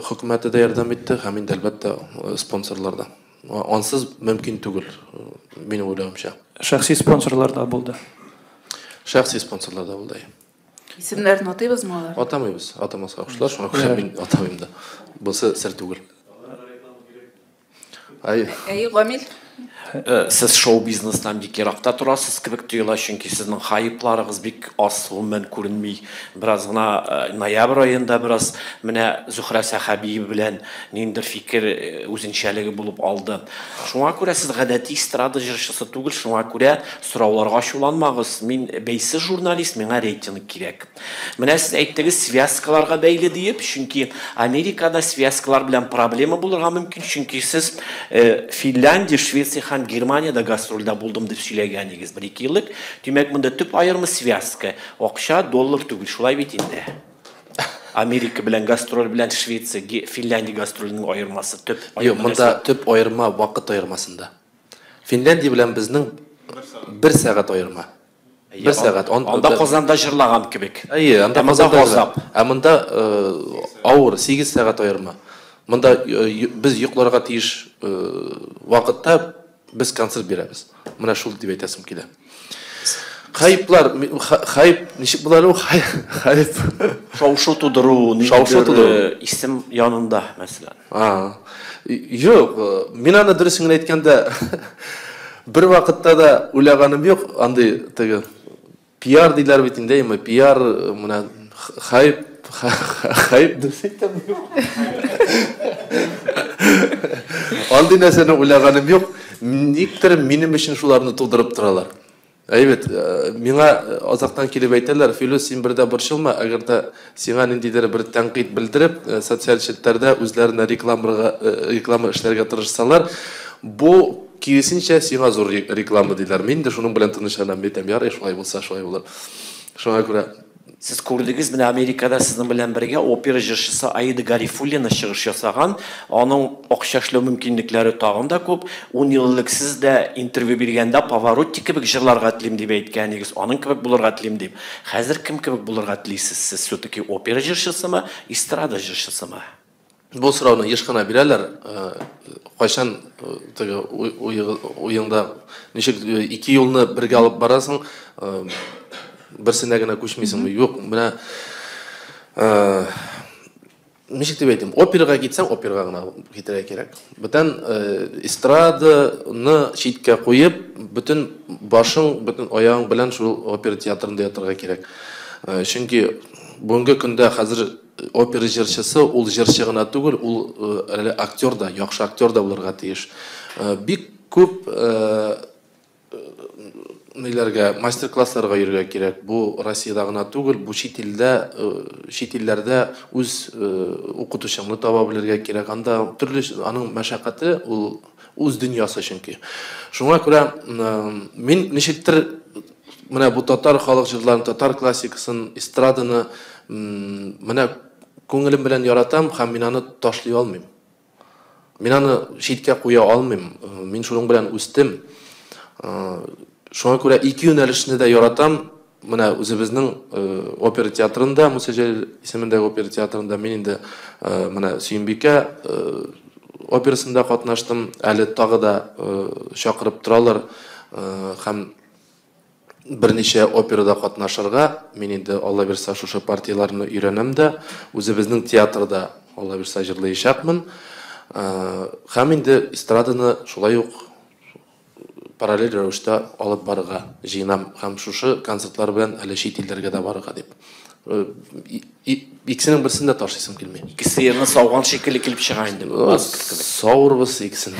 хөкүмәте дә ярдәм итте һәм инде, әлбәттә, спонсорлар да. Ансыз мөмкин түгел, минем уйлавымча. Шәхси спонсорлар да булды. Шәхси спонсорлар да булды. Исемнәрен атыйбызмы алар? Атамыйбыз, атамаска куштылар, шуңа күрә мин атамыйм да. Бусы сер түгел. Ай. Әй, Гамил. Сез шоу-бизнестан бик еракта торасыз кебек тоела, чөнки сезнең хайпларыгыз бик аз, гомумән күренми. Бераз гына ноябрь аенда бераз менә Зөһрә Сәхәбиева белән ниндидер фикер үзенчәлеге булып алды. Шуңа күрә сез гадәти эстрада җырчысы түгел, шуңа күрә сорауларга ачуланмагыз. Мин бәйсез журналист, миңа рейтинг кирәк. Менә сез әйттегез связкаларга бәйле диеп, чөнки Америкада связкалар белән проблема булырга мөмкин, чөнки сез Финляндия, Швеция һәм Германиядә гастрольдә булдым дип сөйләгән идегез бер-ике еллык. Димәк, монда төп аерма связка, акча, доллар түгел, шулай бит инде. Америка белән гастроль белән Швеция, Финляндия гастроленең аермасы төп. Юк, монда төп аерма вакыт аермасында. Финляндия белән безнең бер сәгать аерма. Бер сәгать. Анда Казанда җырлаган кебек. Әйе, анда Казанда газап. Ә монда авыр, 8 сәгать аерма. Монда без йокларга тиеш вакытта без концерт бирәбез. Менә шул дип әйтәсем килә. Хайплар, хайп, ничек була ул хайп? Шау-шу тудыру, ниндидер исем янында, мәсәлән. Юк, мин аны дөресен генә әйткәндә, бер вакытта да уйлаганым юк, андый теге пиар диләр бит инде, әйме, пиар, менә хайп, хайп дөрес әйтәм, юк. Андый нәрсәне уйлаганым юк, никтер минем өчен шуларны тудырып торалар. Әйбәт, миңа азактан килеп әйтәләр, Филүс, син бер дә борчылма, әгәр дә сиңа ниндидер бер тәнкыйть белдереп, социаль челтәрдә үзләренә реклама эшләргә тырышсалар, бу киресенчә сиңа зур реклама диләр. Мин дә шуның белән тынычланам, әйтәм, ярый, шулай булса, шулай булыр. Шуңа күрә Сез күрдегез, менә Америкада сезнең белән бергә опера җырчысы Аида Гарифуллина чыгыш ясаган. Аның акча эшләү мөмкинлекләре тагын да күп. 10 ел элек сез дә интервью биргәндә Паваротти кебек җырларга телим дип әйткән идегез, аның кебек булырга телим дип. Хәзер кем кебек булырга телисез? Сез все-таки опера җырчысымы, эстрада җырчысымы? Бу сорауны еш кына бирәләр. Кайчан теге уеңда ничек ике юлны бергә алып барасың, берсенә генә күчмисеңме? Юк, менә ничек дип әйтим, операга китсәң, операга гына китәргә кирәк. Бүтән эстраданы читкә куеп, бөтен башың, бөтен аягың белән шул опера театрында ятырга кирәк. Чөнки бүгенге көндә хәзер опера җырчысы ул җырчы гына түгел, ул әле актер да, яхшы актер да булырга тиеш. Бик күп ниләргә, мастер-классларга йөрергә кирәк. Бу Россиядә гына түгел, бу чит илдә, чит илләрдә үз укытучыңны таба белергә кирәк. Анда төрле аның мәшәкате ул үз дөньясы чөнки. Шуңа күрә мин ничектер менә бу татар халык җырларын, татар классикасын, эстраданы менә күңелем белән яратам һәм мин аны ташлый алмыйм. Мин аны читкә куя алмыйм. Мин шуның белән үстем. Шуңа күрә ике юнәлешне дә яратам. Менә үзебезнең опера театрында, Муса Җәлил исемендәге опера театрында мин инде менә Сөембикә операсында катнаштым. Әле тагы да чакырып торалар һәм берничә операда катнашырга. Мин инде Алла бирсә шушы партияләрне өйрәнәм дә, үзебезнең театрда Алла бирсә җырлаячакмын. Һәм инде эстраданы шулай ук параллель рәвештә алып барырга җыенам һәм шушы концертлар белән әле чит илләргә дә барырга дип. Икесенең берсен дә ташлыйсым килми. Ике сыерны сауган шикелле килеп чыга инде. Савырбыз икесен.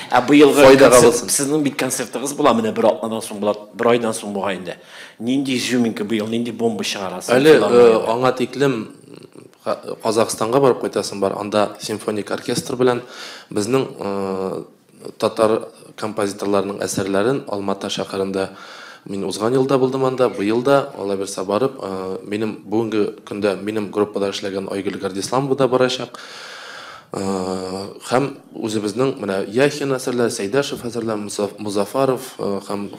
Ә быелгы концерт, сезнең бит концертыгыз була менә бер атнадан соң була, бер айдан соң була инде. Нинди изюминка быел, нинди бомба чыгарасыз? Әле аңа тиклем Казахстанга барып кайтасым бар. Анда симфоник оркестр белән безнең татар композиторларының әсәрләрен Алмата шәһәрендә мин узган елда булдым анда, быел да Алла бирсә барып, минем бүгенге көндә минем группада эшләгән Айгөл Гардисламова да барачак. Һәм үзебезнең менә Яхин әсәрләре, Сәйдәшев әсәрләре, Музафаров һәм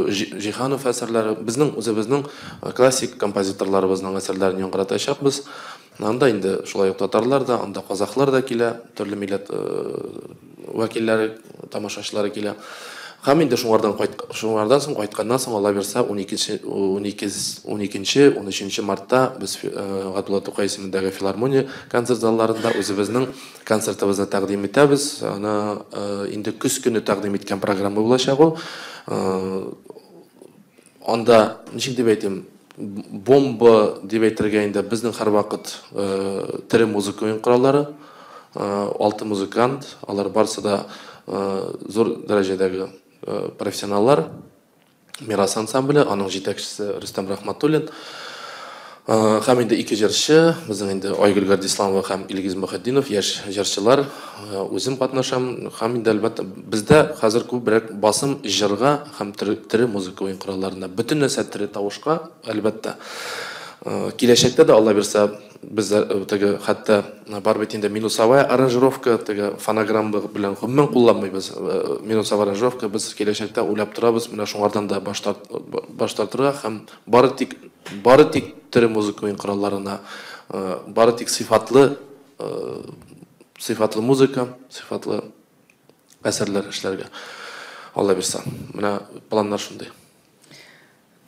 Җиһанов әсәрләре, безнең үзебезнең классик композиторларыбызның әсәрләрен яңгыратачакбыз. Анда инде шулай ук татарлар да, анда казахлар да килә, төрле милләт вәкилләре, тамашачылары килә. Һәм инде шуңардан кайт, шуңардан соң кайтканнан соң, Алла бирса, 12 12 12 13 мартта без Габдулла Тукай исемендәге филармония концерт залларында үзебезнең концертыбызны тәкъдим итәбез. Аны инде көз көне тәкъдим иткән программа булачак ул. Анда, ничек дип әйтим, бомба дип әйтергә инде, безнең һәрвакыт тере музыка уен кораллары, алты музыкант, алар барысы да зур дәрәҗәдәге профессионаллар. Мирас ансамбле, аның җитәкчесе Рөстәм Рахматуллин. Һәм инде ике җырчы, безнең инде Айгөл Гардисламова һәм Илгиз Мөхетдинов, яшь җырчылар, үзем катнашам. Һәм инде, әлбәттә, бездә хәзер күбрәк басым җырга һәм тере музыка уен коралларына. Бөтен нәрсә тере тавышка, әлбәттә. Киләчәктә дә, Алла бирсә, без теге хәтта бар бит инде минусовая аранжировка, теге фонограмма белән гомумән кулланмыйбыз. Минусовая аранжировка без киләчәктә уйлап торабыз, менә шуңардан да баш тартырга һәм бары тик тере музыка уен коралларына, бары тик сыйфатлы музыка, сыйфатлы әсәрләр эшләргә. Алла бирсә. Менә планнар шундый.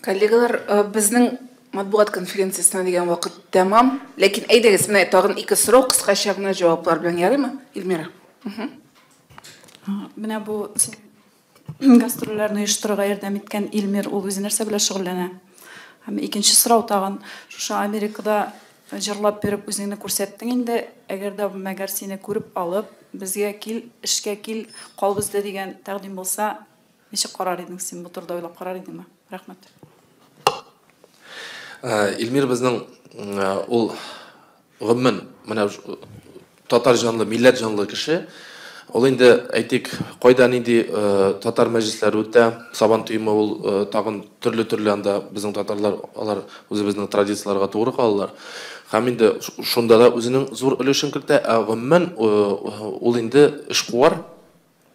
Коллегалар, безнең матбугат конференциясенә дигән вакыт тәмам. Ләкин әйдәгез, менә тагын ике сорау кыскача гына җаваплар белән, ярыймы? Эльмира. Менә бу гастрольләрне оештырырга ярдәм иткән Илмир ул үзе нәрсә белән шөгыльләнә? Һәм икенче сорау тагын: шушы Америкада җырлап биреп үзеңне күрсәттең инде, әгәр дә мәгәр сине күреп алып, безгә кил, эшкә кил, кал бездә дигән тәкъдим булса, ничек карар идең син, бу турыда уйлап карар идеңме? Рәхмәт. Илмир безнең ул гомумән менә татар җанлы, милләт җанлы кеше. Ул инде, әйтик, кайда нинди татар мәҗлесләре үтә, Сабан туемы ул, тагын төрле-төрле, анда безнең татарлар, алар үзебезнең традицияләргә тугры калалар. Һәм инде шунда да үзенең зур өлешен кертә. Ә гомумән ул инде эшкуар,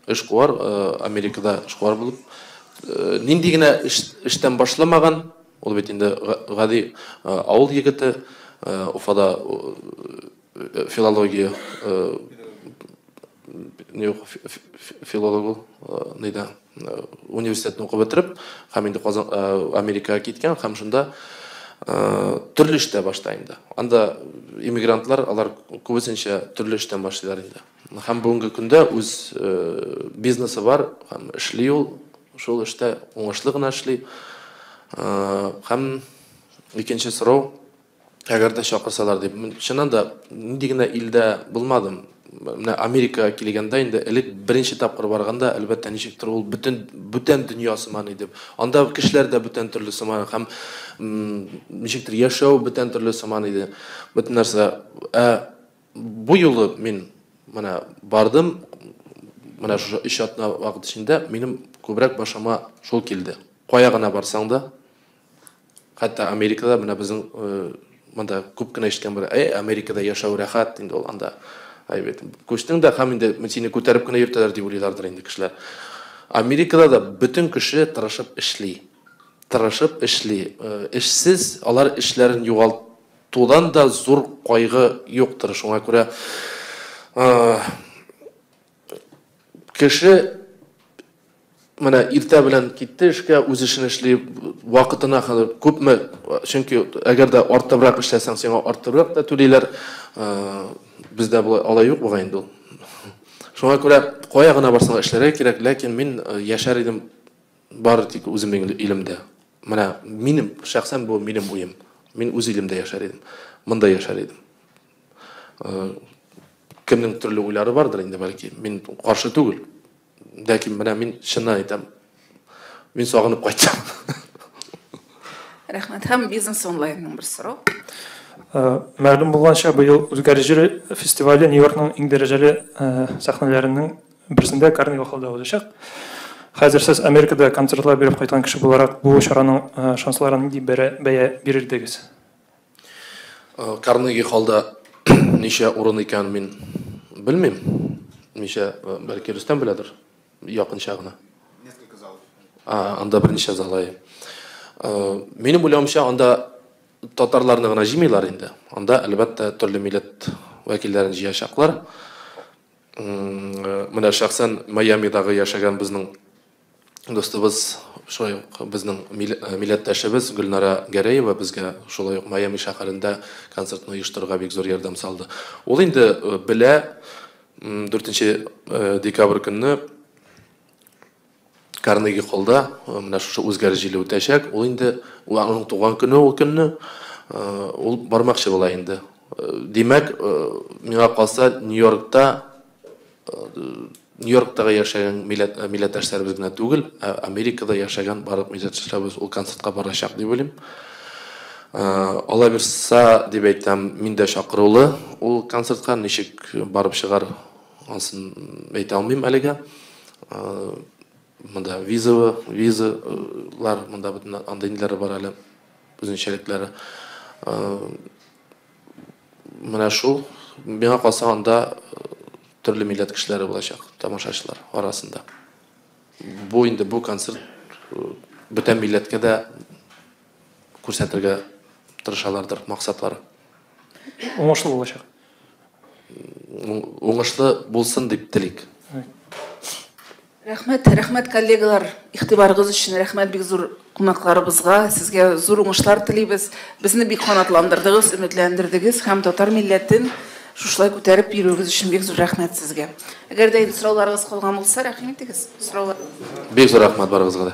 эшкуар, Америкада эшкуар булып, нинди генә эштән башламаган, ул бит инде гади авыл егете, Уфада филология, юк, филолог ул, нидә, университетны укып бетереп, һәм инде Казан, Америкага киткән һәм шунда төрле эштә башта инде. Анда иммигрантлар, алар күбесенчә төрле эштән башлыйлар инде. Һәм бүгенге көндә үз бизнесы бар, һәм эшли ул, шул эштә уңышлы гына эшли. Һәм икенче сорау, әгәр дә чакырсалар дип, чыннан да нинди генә илдә булмадым. Менә Америкага килгәндә инде, элек беренче тапкыр барганда, әлбәттә, ничектер ул бөтен бүтән дөнья сыман иде. Анда кешеләр дә бүтән төрле сыман һәм ничектер яшәү бүтән төрле сыман иде. Бөтен нәрсә. Ә бу юлы мин менә бардым, менә шушы 3 атна вакыт эчендә минем күбрәк башыма шул килде. Кая гына барсаң да, хәтта Америкада, менә безнең монда күп кенә ишеткән бер, әй, Америкада яшәү рәхәт инде ул, анда әйбәт. Күчтең дә һәм инде сине күтәреп кенә йөртәләр дип уйлыйлардыр инде кешеләр. Америкада да бөтен кеше тырышып эшли. Тырышып эшли. Эшсез алар эшләрен югалтудан да зур кайгы юктыр. Шуңа күрә кеше менә иртә белән китте эшкә, үз эшен эшли, вакытына хәзер күпме, чөнки әгәр дә артыбрак эшләсәң, сиңа артыбрак та түлиләр. Бездә болай алай юк бугай инде ул. Шуңа күрә кая гына барсаң эшләргә кирәк, ләкин мин яшәр идем бары тик үземнең илемдә. Менә минем шәхсән бу минем уем. Мин үз илемдә яшәр идем. Монда яшәр идем. Кемнең төрле уйлары бардыр инде, бәлки. Мин каршы түгел. Ләкин менә мин чыннан әйтәм. Мин сагынып кайттым. Рәхмәт. Һәм Бизнес онлайнның бер сорау. Мәгълүм булганча, быел Үзгәреш җыры фестивале Нью-Йоркның иң дәрәҗәле сәхнәләренең берсендә, Карнеги Холлда узачак. Хәзер сез Америкада концертлар биреп кайткан кеше буларак, бу чараның шансларына нинди бәя бирер идегез? Карнеги Холлда ничә урын икән, мин белмим. Ничә, бәлки Рөстәм беләдер, якынча гына. Несколько залов. А, анда берничә зал, әйе. Минем уйлавымча, анда татарларны гына җыймыйлар инде. Анда, әлбәттә, төрле милләт вәкилләрен җыячаклар. Менә шәхсән Майамидагы яшәгән безнең Дустыбыз, шулай ук безнең милләттәшебез Гөлнара Гәрәева безгә шулай ук Майами шәһәрендә концертны оештырырга бик зур ярдәм салды. Ул инде белә, 4 декабрь көнне Карнеги Холлда менә шушы үзгәреш җиле үтәчәк. Ул инде аның туган көне ул көнне, ул бармакчы була инде. Димәк, миңа калса, Нью-Йоркта Нью-Йорктагы яшәгән милләттәшләребез генә түгел, ә Америкада яшәгән барлык милләттәшләребез ул концертка барачак дип уйлыйм. Алла бирса, дип әйтәм, мин дә чакырулы ул концертка, ничек барып чыгар, ансын әйтә алмыйм әлегә. Монда визалар, монда бөтен андый ниләре бар әле, үзенчәлекләре. Менә шул, миңа калса, анда төрле милләт кешеләре булачак тамашачылар арасында. Бу инде бу концерт бүтән милләткә дә күрсәтергә тырышалардыр максатлары. Уңышлы булачак. Уңышлы булсын дип телик. Рәхмәт, рәхмәт, коллегалар, игътибарыгыз өчен, рәхмәт бик зур кунакларыбызга. Сезгә зур уңышлар телибез. Безне бик канатландырдыгыз, өметләндердегез һәм татар милләтен шушылай күтәреп йөрүегез өчен бик зур рәхмәт сезгә. Әгәр дә инде сорауларыгыз калган булса, рәхим итегез. Сораулар. Бик зур рәхмәт барыгызга да.